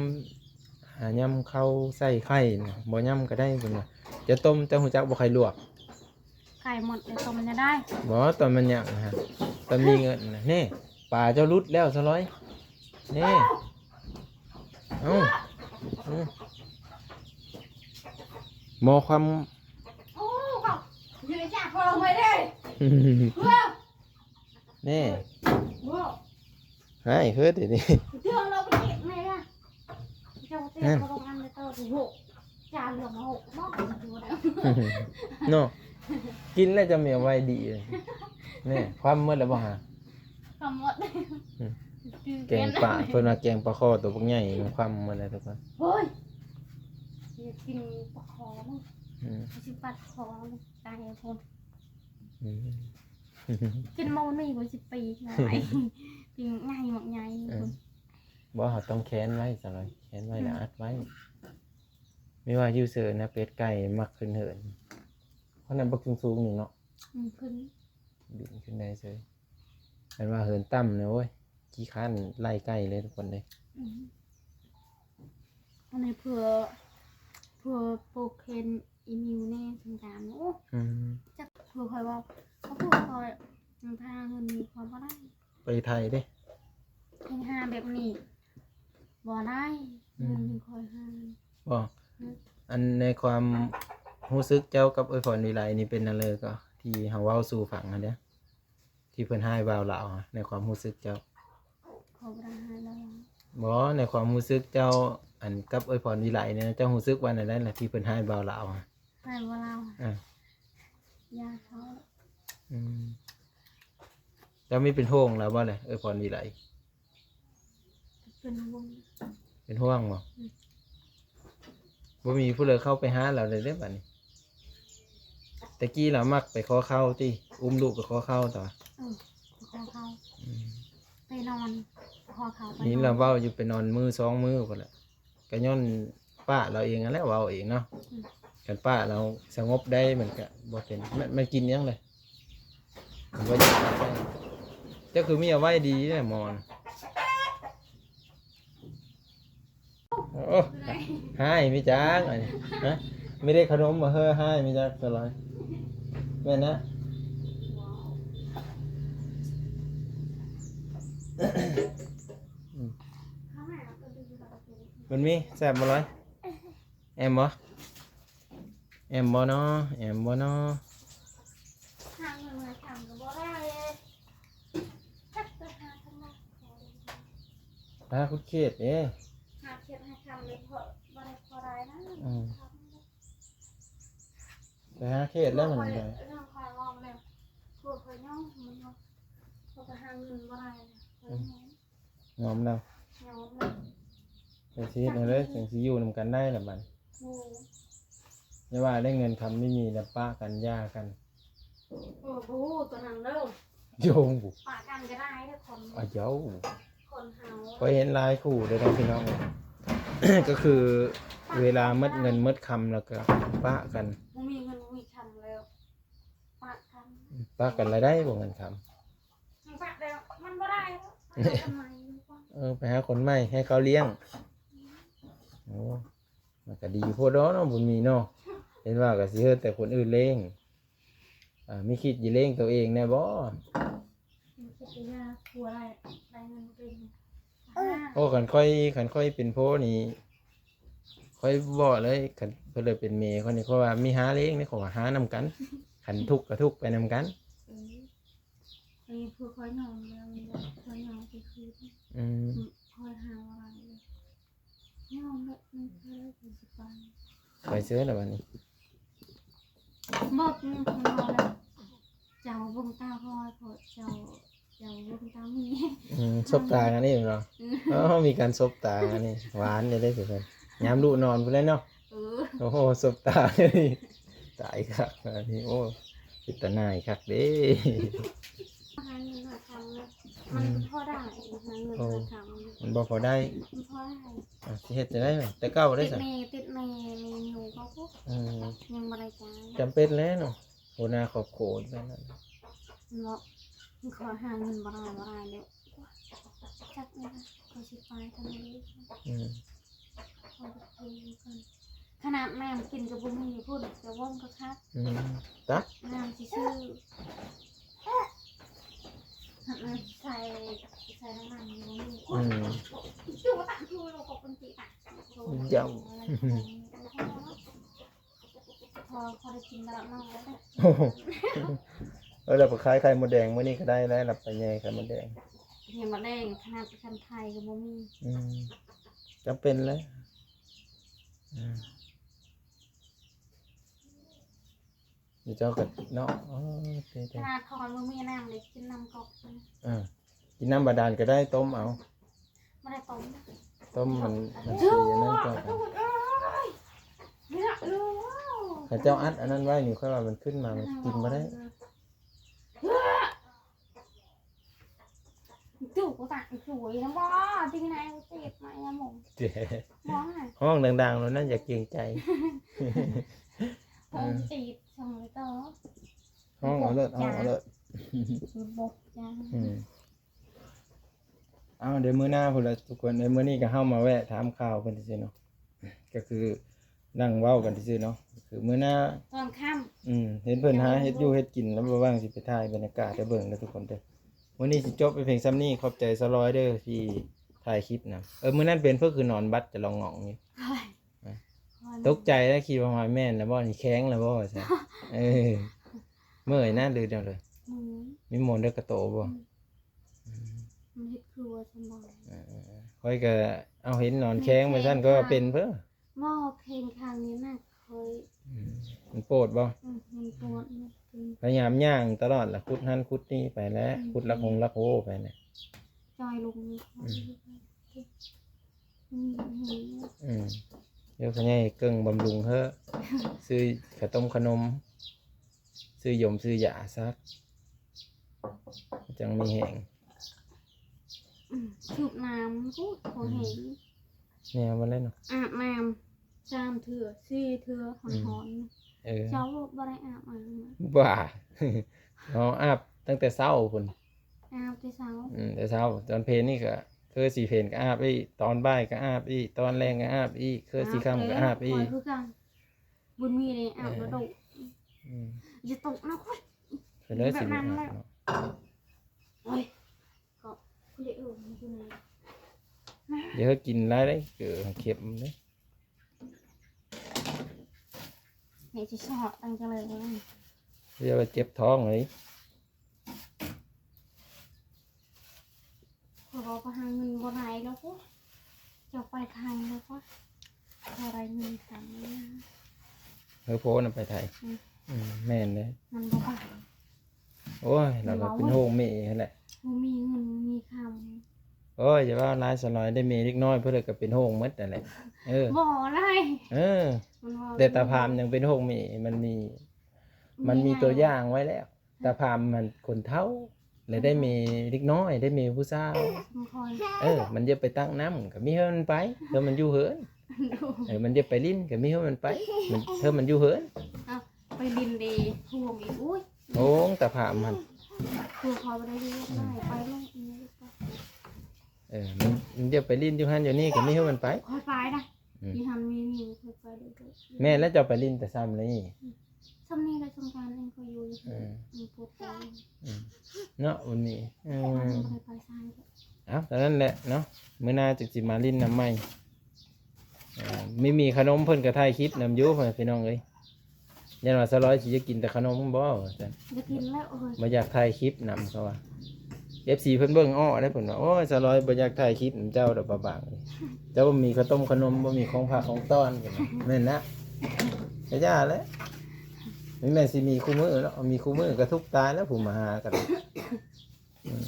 ຫາ ຍຳເຂົ້າໃສ່ໄຂ່ນະ ບໍ່ຍຳກໍໄດ້ເພິ່ນວ່າ ຈະຕົ້ມ ເຈົ້າຮູ້ຈັກບໍ່ ໄຂ່ລວກ? ໄຂ່ໝົດແລ້ວຕົ້ມຈະໄດ້ ບໍ່ ຕອນມັນຍັງນະ ຕອນມີເງິນນະ ນີ້ ປາເຈົ້າຫຼຸດແລ້ວ ສາວລອຍ ນີ້ ເອົ້າ ອືມ ໝໍຄວາມ ໂອ້ ຢູ່ໃນຈາກພໍ່ເລີຍເດ້ ເອີ ແນ່ ບໍ່ ໃຫ້ເຮີດດຽວນີ້ ເລື່ອງລາວໄປເກັບໃນລະ ເຈົ້າເຕະ ນັ້ນ ເຂົາຕ້ອງອັນເລີຍ ໂອ້ໂຫ ຈານລວມ ໂອ້ໂຫ ບໍ່ ເນາະ ກິນແລ້ວຈະມີໄວ້ດີເລີຍ ແນ່ ຄວ່ຳໝົດແລ້ວບໍ່ຫາ? ຄວ່ຳໝົດ ອືມ ແກງປາ ເພິ່ນວ່າແກງປາຄໍຕົວບັກໃຫຍ່ ມັນຄວ່ຳໝົດແລ້ວທຸກຄົນ ໂອ້ຍ ຢາກກິນປາຄໍ ອືມ ຊິປັດຄໍ ຕາຍພຸ້ນ ອືມ ກິນໝໍນີ້ບໍ່ ຊິປີກໜ້ອຍ ປີກໃຫຍ່ໝາກໃຫຍ່ ເອີ ພຸ້ນ ບໍ່ ເຮົາຕ້ອງແຂນໄວ້ຊະ ແຂນໄວ້ແລ້ວ ອືມ ອັດໄວ້ ແມ່ນວ່າຢູ່ເຊີນນະ ເປັດໄກ່ມັກຂຶ້ນເຫີນ ເພາະນັ້ນບັກສູງໆນີ້ເນາະ ອືມ ຂຶ້ນ ບິນຂຶ້ນໄດ້ເຊີຍ ຄັນວ່າເຫີນຕ່ຳນະ ໂອ້ຍ ຂີ້ຄ້ານໄລ່ໄກ່ເລີຍທຸກຄົນເອີຍ ອືມ ອັນນີ້ເພື່ອ ເພື່ອປູກແຂນອີມິວແນ່ ສົງການ ໂອ້ ອືມ ຈັກ ຄືຂ້ອຍເວົ້າ ເຂົາບອກຂ້ອຍ ມັນຫາເງິນນີ້ຂ້ອຍບໍ່ໄດ້ ໄປໄທເດ້ ເຮັດຫາແບບນີ້ບໍ່ໄດ້ ອືມ ເງິນນີ້ຂ້ອຍຫາບໍ່ ອືມ ອັນໃນຄວາມຮູ້ສຶກເຈົ້າກັບເອື້ອຍພອນວິໄລນີ້ເປັນແນວໃດກໍ ທີ່ເຮົາເວົ້າສູ່ຟັງຫັ້ນເດ້ ທີ່ເພິ່ນຮ້າຍບ່າວລາວ ໃນຄວາມຮູ້ສຶກເຈົ້າ ເຂົາບໍ່ໄດ້ຮ້າຍບ່າວລາວ ບໍ່ ໃນຄວາມຮູ້ສຶກເຈົ້າ ອັນກັບເອື້ອຍພອນວິໄລນີ້ ເຈົ້າຮູ້ສຶກວ່າແນວໃດລະ ທີ່ເພິ່ນຮ້າຍບ່າວລາວ ຮ້າຍບ່າວລາວ ເອີ ຢ່າເຂົາ ອືມ ເຈົ້າມີເປັນຫ່ວງລາວບໍ່ລະ ເອື້ອຍພອນວິໄລ? ເປັນຫ່ວງ ເປັນຫ່ວງບໍ່? ອືມ ບໍ່ມີຜູ້ໃດເຂົ້າໄປຫາລາວເລີຍເດ້ບາດນີ້ ແຕ່ກີ້ລາວມັກໄປຂໍເຂົ້າຕິ ອຸ້ມລູກໄປຂໍເຂົ້າຕະ ເອີ ໄປຂໍເຂົ້າ ອືມ ໄປນອນ ຂໍເຂົ້າໄປນອນ ນີ້ລາວເວົ້າຢູ່ໄປນອນມື້ສອງມື້ພຸ້ນແຫຼະ ກໍຍ້ອນປ້າລາວເອງຫັ້ນແຫຼະເວົ້າເອງເນາະ ອືມ ຄັນປ້າລາວສະຫງົບໄດ້ມັນກໍບໍ່ເປັນ ມັນ ມັນກິນຫຍັງເລີຍ ມັນບໍ່ຢາກ ເຈົ້າຄືມີເອົາໄວ້ດີແທ້ໝໍນະ ໂອ້ ຮ້າຍມີຈັກອັນນີ້ ຮະ ມີແຕ່ຂະໜົມບໍ່ເຮີ ຮ້າຍມີຈັກສ່ວນຫຼາຍ ແມ່ນນະ ອືມ ມັນມີ ແຊບບໍ່ລອຍ? ແອມບໍ່? ແອມບໍ່ນໍ? ແອມບໍ່ນໍ? ຫາເງິນຫາຄຳກໍບໍ່ໄດ້ ຈັກໄປຫາທາງໃດ ຫາຄຸດເຂດເດ້ ຫາເຂດຫາຄຳເລີຍ ເພາະບໍ່ໄດ້ພໍໄດ້ນະ ອືມ ໄປຫາເຂດແລ້ວມັນໄດ້ ເລື່ອງຄວາມອອກແລ້ວ ພວກຂ້ອຍຍ້ອງມັນວ່າ ເຂົາໄປຫາເງິນບໍ່ໄດ້ ອືມ ຍອມແລ້ວ ຍອມແລ້ວ ຈັ່ງຊິເຮັດແນວໃດຈັ່ງຊິຢູ່ນຳກັນໄດ້ລະບັດນີ້ ໂດຍ ຢ່າວ່າໄດ້ເງິນຄຳໄດ້ມີແລ້ວປະກັນຢ່າກັນ ເອີ ບໍ່ຮູ້ຕົວນັ້ນເດີ ໂຍມ ປະກັນກໍໄດ້ເດີຄົນ ອາເຈົ້າ ຄົນເຮົາ ຂ້ອຍເຫັນຫຼາຍຄູ່ເດີເນາະພີ່ນ້ອງ ກໍຄືເວລາໝົດເງິນໝົດຄຳແລ້ວກໍປະກັນ ບໍ່ມີເງິນບໍ່ມີຄຳແລ້ວ ປະກັນ ປະກັນລະໄດ້ບໍ່ເງິນຄຳ ມັນປະແລ້ວມັນບໍ່ໄດ້ ເອີ ໄປຫາຄົນໃໝ່ໃຫ້ເຂົາລ້ຽງ ໂອ້ ມັນກໍດີໂພດດອກເນາະ ບຸນມີເນາະ ເຫັນວ່າກໍຊິເຮັດແຕ່ຄົນອື່ນລ້ຽງ ອ່າ ມີຄິດຈະລ້ຽງໂຕເອງແດ່ບໍ່? ມີຄິດຈະຢ່າຜົວໄດ້ ໄດ້ເງິນບໍ່ເປັນ ໂອ້ ຄັນຂ້ອຍ ຄັນຂ້ອຍເປັນໂພນີ້ ຂ້ອຍບອກເລີຍ ຄັນເພິ່ນເລີຍເປັນເມຂ້ອຍນີ້ ຂ້ອຍວ່າມີຫາລ້ຽງນີ້ ຂ້ອຍວ່າຫານຳກັນ ຄັນທຸກກໍທຸກໄປນຳກັນ ເອີ ອັນນີ້ຄືຂ້ອຍຍອມແລ້ວ ຂ້ອຍຍອມຄື ອືມ ຂ້ອຍຫາບໍ່ໄດ້ເລີຍ ຍອມແລ້ວ ມັນຄືຊິໄປ ໄປເຊີນລະບັດນີ້ ບອກເພິ່ນວ່າແລ້ວ ເຈົ້າເບິ່ງຕາຂ້ອຍ ເພາະເຈົ້າ ເຈົ້າເບິ່ງຕາມີ ອືມ ສົບຕາກັນນີ້ແມ່ນບໍ່? ອືມ ອໍ ມີການສົບຕາກັນນີ້ ຫວານຢູ່ເດ້ ຍາມລູກນອນພຸ້ນແຫຼະເນາະ ເອີ ໂອ້ໂຫ ສົບຕາ ຕາຍຄັກອັນນີ້ ໂອ້ ເປັນຕາໜ່າຍຄັກເດ້ ຫາເງິນຫາຄຳເນາະ ມັນ ອືມ ພໍໄດ້ ຫາເງິນ ໂອ້ ຫາຄຳ ມັນບໍ່ພໍໄດ້ ມັນພໍໄດ້ ອ່າ ຊິເຮັດຈັ່ງໃດແມ່? ແຕ່ເກົ່າໄດ້ ຕິດ ຊະ ໜີ້ ຕິດໜີ້ ມີຢູ່ກໍ ອືມ ຍັງບໍ່ໄດ້ຈ່າຍ ຈຳເປັນແຫຼະເນາະ ຫົວໜ້າຄອບຄົວແບບນັ້ນເນາະ ຂ້ອຍຫາເງິນບໍ່ໄດ້ ບໍ່ໄດ້ແລ້ວ ຈັກແມ່ນຂ້ອຍຊິໄປທາງໃດ ອືມ ຂະໜາດນ້ຳກິນກໍບໍ່ມີພຸ້ນ ຈະວ່າກໍຄັກ ອືມ ຕະ ນ້ຳຊິຊື້ ໃສ່ ໃສ່ນ້ຳມັນບໍ່ມີ ອືມ ເຈົ້າ ພໍ ພໍໄດ້ກິນຕະຫຼອດມື້ແລ້ວເດ້ ໂອ້ໂຫ ເອີ ແລ້ວໄປຂາຍໄຂ່ມົດແດງມື້ນີ້ກໍໄດ້ແລ້ວ ໄປແຍ່ໄຂ່ມົດແດງ ເຫັນໝາກແດງຂະໜາດຄັນໄທກໍບໍ່ມີ ອືມ ຈຳເປັນແຫຼະ ອືມ ເຈົ້າກໍເນາະ ເອີ ເຕ ເຕ ຂະໜາດຂອງມັນບໍ່ມີນ້ຳເດ້ ກິນນ້ຳກອກ ເອີ ກິນນ້ຳບາດານກໍໄດ້ ຕົ້ມເອົາ ບໍ່ໄດ້ຕົ້ມ ຕົ້ມມັນ ມັນຊິອັນນັ້ນກ່ອນ ເຈົ້າ ເອີຍ ນີ້ລະ ເອີຍ ຄັນເຈົ້າອັດອັນນັ້ນໄວ້ນີ້ ຂ້ອຍວ່າມັນຂຶ້ນມາ ມັນກິນບໍ່ໄດ້ ເອີຍ ຈູກຕາສວຍນະບໍ່ ຕີນາຍເຈັບມາຍາໝົງ ເຈັບ ບໍ່ ຮ້ອງດັງໆ ໂລດນະ ຢ່າເກງໃຈ ເອີ ເຈັບ ສ່ອງໄປຕໍ່ ຮ້ອງເອົາໂລດ ຮ້ອງເອົາໂລດ ບໍ່ຈ້າ ອືມ ເອົາ ດຽວມື້ໜ້າພຸ້ນລະທຸກຄົນເອີຍ ມື້ນີ້ກໍເຮົາມາແວະຖາມຂ່າວເພິ່ນຊື່ໆເນາະ ກໍຄື ນັ່ງເວົ້າກັນຊື່ໆເນາະ ຄືມື້ໜ້າຕອນຄ່ຳ ອືມ ເຫັນເພິ່ນຫາເຮັດຢູ່ເຮັດກິນ ແລ້ວບໍ່ວ່າງຊິໄປຖ່າຍບັນຍາກາດໃຫ້ເບິ່ງເດີທຸກຄົນເດີ. ມື້ນີ້ຊິຈົບໄປພຽງສ່ຳນີ້ ຂອບໃຈສາວລອຍເດີທີ່ຖ່າຍຄລິບນຳ. ເອີ ມື້ນັ້ນເປັນເພິ່ນຄືນອນບັດຈະລອງງອງຢູ່ ໂອ້ຍ ຕົກໃຈແລ້ວ ຄິດວ່າແມ່ນແລ້ວບໍ່ ນີ້ແຂງແລ້ວບໍ່ວ່າຊັ້ນ. ເອີ ເມື່ອຍນະ ຫຼືຈັ່ງໃດ? ເມື່ອຍ ມີໝອນເດີກະໂຕບໍ່? ອືມ ອືມ ມັນເຮັດຄືວ່າສະບາຍ. ເອີ ຂ້ອຍກໍເອົາເຫັນນອນແຂງໄປຊັ້ນ ຂ້ອຍວ່າເປັນເພິ່ນ ໝໍແຂງຂ້າງນີ້ໜັກຂ້ອຍ. ອືມ ມັນປວດບໍ່? ອືມ ມັນປວດ ມັນເປັນ ພະຍາຍາມຍ່າງຕະຫຼອດລະ ຂຸດຫັ້ນຂຸດນີ້ໄປແຫຼະ ອືມ ຂຸດລັກຫົງລັກໂຮໄປແຫຼະ ຈ່ອຍລົງ. ອືມ ອືມ ອືມ ອືມ ດຽວພໍ່ໃຫຍ່ເກິ່ງບຳລຸງເຮີ້ ຊື້ເຂົ້າຕົ້ມຂະໜົມ ຊື້ຢົມຊື້ຢາຊັກ ຈັ່ງມີແຮງ. ອືມ ສູບນ້ຳ ໂອ້ຍ ພໍແຮງ ອືມ ແນວມັນແຫຼະເນາະ ອາບນ້ຳສາມເທື່ອ ສີ່ເທື່ອ ອືມ ຮ້ອນໆ. ເອີ ເຈົ້າບໍ່ໄດ້ອາບນ້ຳ ບ້າ ເຮົາອາບຕັ້ງແຕ່ເຊົ້າພຸ້ນ ອາບແຕ່ເຊົ້າ. ອືມ ແຕ່ເຊົ້າ ຕອນເພນນີ້ກໍ ຄືຊິເພນກໍອາບອີກ ຕອນບ່າຍກໍອາບອີກ ຕອນແລງກໍອາບອີກ ຄືຊິຄ່ຳກໍອາບອີກ ອາບຄືກັນ. ບຸນມີເດ້ ອາບ ເອີ ແລ້ວໂດດ ອືມ ຢ່າຕົກນະ ໂອ້ຍ ເພິ່ນເລີຍຊິບໍ່ອາບເນາະ ໂອ້ຍ ກໍ ດຽວກິນຫຼາຍເດ້ ເກີເຄັມເດ້ ແມ່ຊິຊອດຕັ້ງຈັ່ງເລີຍ ດຽວວ່າເຈັບທ້ອງເລີຍ. ຂ້ອຍວ່າໄປຫາເງິນບໍ່ໄດ້ແລ້ວພຸ້ນ ເຈົ້າໄປໄທແລ້ວພຸ້ນ ບໍ່ໄດ້ເງິນສາມລ້ານ. ເຮີໂພນຳໄປໄທ ອືມ ອືມ ແມ່ນເດ້ ມັນບໍ່ໄປ. ໂອ້ຍ ລາວກໍເປັນໂຮງເມຫັ້ນແຫຼະ ບໍ່ມີເງິນບໍ່ມີຄຳ. ໂອ້ຍ ຢ່າເວົ້າຫຼາຍ ສາວລອຍໄດ້ເມເດັກນ້ອຍ ເພິ່ນກໍເປັນໂຮງໝົດນັ້ນແຫຼະ. ເອີ ບໍ່ໄດ້ ເອີ ມັນເວົ້າ ແຕ່ຕາພາມຍັງເປັນໂຮງເມ ມັນມີ ອືມ ມັນມີຕົວຢ່າງໄວ້ແລ້ວ ຕາພາມຫັ້ນຄົນເຖົ້າ ແລ້ວໄດ້ເມເດັກນ້ອຍ ໄດ້ເມຜູ້ສາວ ເອີ ມັນຢາກໄປຕັກນ້ຳກໍມີໃຫ້ມັນໄປ ເພື່ອມັນຢູ່ເຮືອນ ເອີ ມັນຢາກໄປຫຼິ້ນກໍມີໃຫ້ມັນໄປ ມັນ ເພື່ອມັນຢູ່ເຮືອນ. ເອົາ ໄປຫຼິ້ນເດ ໂຮງອີກ ໂອ້ຍ ໂຮງ ຕາພາມຫັ້ນ ຄືເຂົາບໍ່ໄດ້ເຮັດໄດ້ ໄປລົງອີກ ເອີ ມັນ ມັນຢາກໄປຫຼິ້ນຢູ່ຫັ້ນຢູ່ນີ້ກໍມີໃຫ້ມັນໄປ ຂ້ອຍໄປນະ ອືມ ທີ່ຫັ້ນມີນີ້ ຂ້ອຍໄປເລີຍ. ແມ່ນແລ້ວ ເຈົ້າໄປຫຼິ້ນແຕ່ຊ່ຳນີ້ ອືມ ຊ່ຳນີ້ແຫຼະ ສົງການເອງຂ້ອຍຢູ່ ອືມ ຢູ່ພູດໄປ ອືມ ເນາະ ວັນນີ້ ເອີ ເອົາ ເທົ່ານັ້ນແຫຼະເນາະ ມື້ໜ້າຈຶ່ງຊິມາຫຼິ້ນນຳໃໝ່. ເອີ ມີ ມີຂະໜົມ ເພິ່ນກໍຖ່າຍຄລິບນຳຢູ່ ພໍ່ແມ່ພີ່ນ້ອງເອີຍ. ຢ້ານວ່າສາວລອຍຊິຢາກກິນແຕ່ຂະໜົມບໍ່ວ່າຊັ້ນ ຢາກກິນແລ້ວ ໂອ້ຍ ບໍ່ຢາກຖ່າຍຄລິບນຳ ເຂົາວ່າ ເອັຟຊີ ເພິ່ນເບິ່ງອໍ້ເດ້ ເພິ່ນວ່າ ໂອ້ຍ ສາວລອຍບໍ່ຢາກຖ່າຍຄລິບນຳເຈົ້າດອກ ປ້າບາງ ເຈົ້າບໍ່ມີເຂົ້າຕົ້ມຂະໜົມ ບໍ່ມີຂອງຝາກຂອງຕ້ອນ ເພິ່ນວ່າ. ແມ່ນນະ ກະຢ່າແຫຼະ ມີແມ່ນຊິມີຄູ່ມື້ເນາະ ມີຄູ່ມື້ກໍທຸກຕາຍແລ້ວ ຜູ້ມາຫາກັນ. ອືມ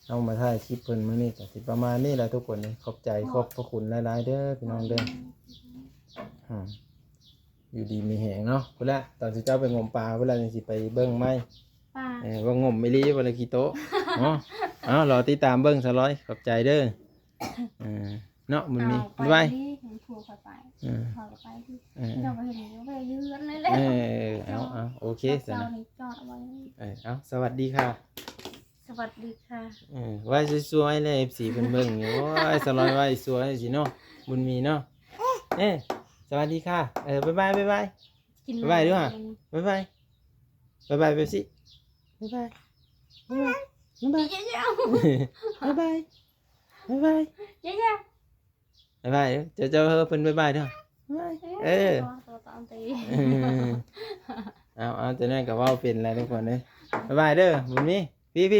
ເຮົາມາຖ່າຍຄລິບເພິ່ນມື້ນີ້ກໍຊິປະມານນີ້ແຫຼະທຸກຄົນເອີຍ. ຂອບໃຈ ຂອບພະຄຸນຫຼາຍໆເດີພີ່ນ້ອງເດີ. ອືມ ຢູ່ດີມີແຮງເນາະ. ພຸ້ນລະ ຕອນທີ່ເຈົ້າໄປງົມປາພຸ້ນລະ ຈັ່ງຊິໄປເບິ່ງໃໝ່ ປາ ເອີ ວ່າງົມອີ່ຫຼີບໍ່ລະຂີ້ໂຕະເນາະ. ເອົາ ລໍຕິດຕາມເບິ່ງສາວລອຍ ຂອບໃຈເດີ. ເອີ ເນາະ ບຸນມີ ບາຍບາຍ. ເອີ ເອີ ເອີ ເອົາ ເອົາ ໂອເຄຊັ້ນນະ. ເອີ ເອົາ ສະຫວັດດີຄ່ະ ສະຫວັດດີຄ່ະ. ເອີ ໄຫວ້ສວຍໆແລະ ເອັຟຊີເພິ່ນເບິ່ງຢູ່. ໂອ້ຍ ສາວລອຍໄຫວ້ສວຍຊິເນາະ ບຸນມີເນາະ. ເອີ ສະຫວັດດີຄ່ະ. ເອີ ບາຍບາຍ ບາຍບາຍ ບາຍບາຍດູຫາ ບາຍບາຍ ບາຍບາຍ ເປັບຊີ ບາຍບາຍ ບາຍບາຍ ບາຍບາຍ ບາຍບາຍ ບາຍບາຍ ເຈົ້າ ເຈົ້າເອີເພິ່ນບາຍບາຍເດີ ບາຍບາຍ. ເອີ ເອົາ ເອົາ ຈັ່ງນັ້ນກໍເວົ້າເປັນແລ້ວທຸກຄົນເອີຍ. ບາຍບາຍເດີ ບຸນມີ ພີ້ໆ ບາ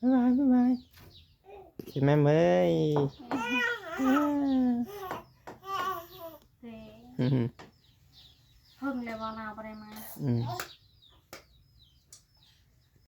ຍບາຍ ບາຍບາຍ ຊິແມ່ເມີຍ. ເອີ ເພິ່ນແລ້ວວ່າລາວບໍ່ໄດ້ມາ ອືມ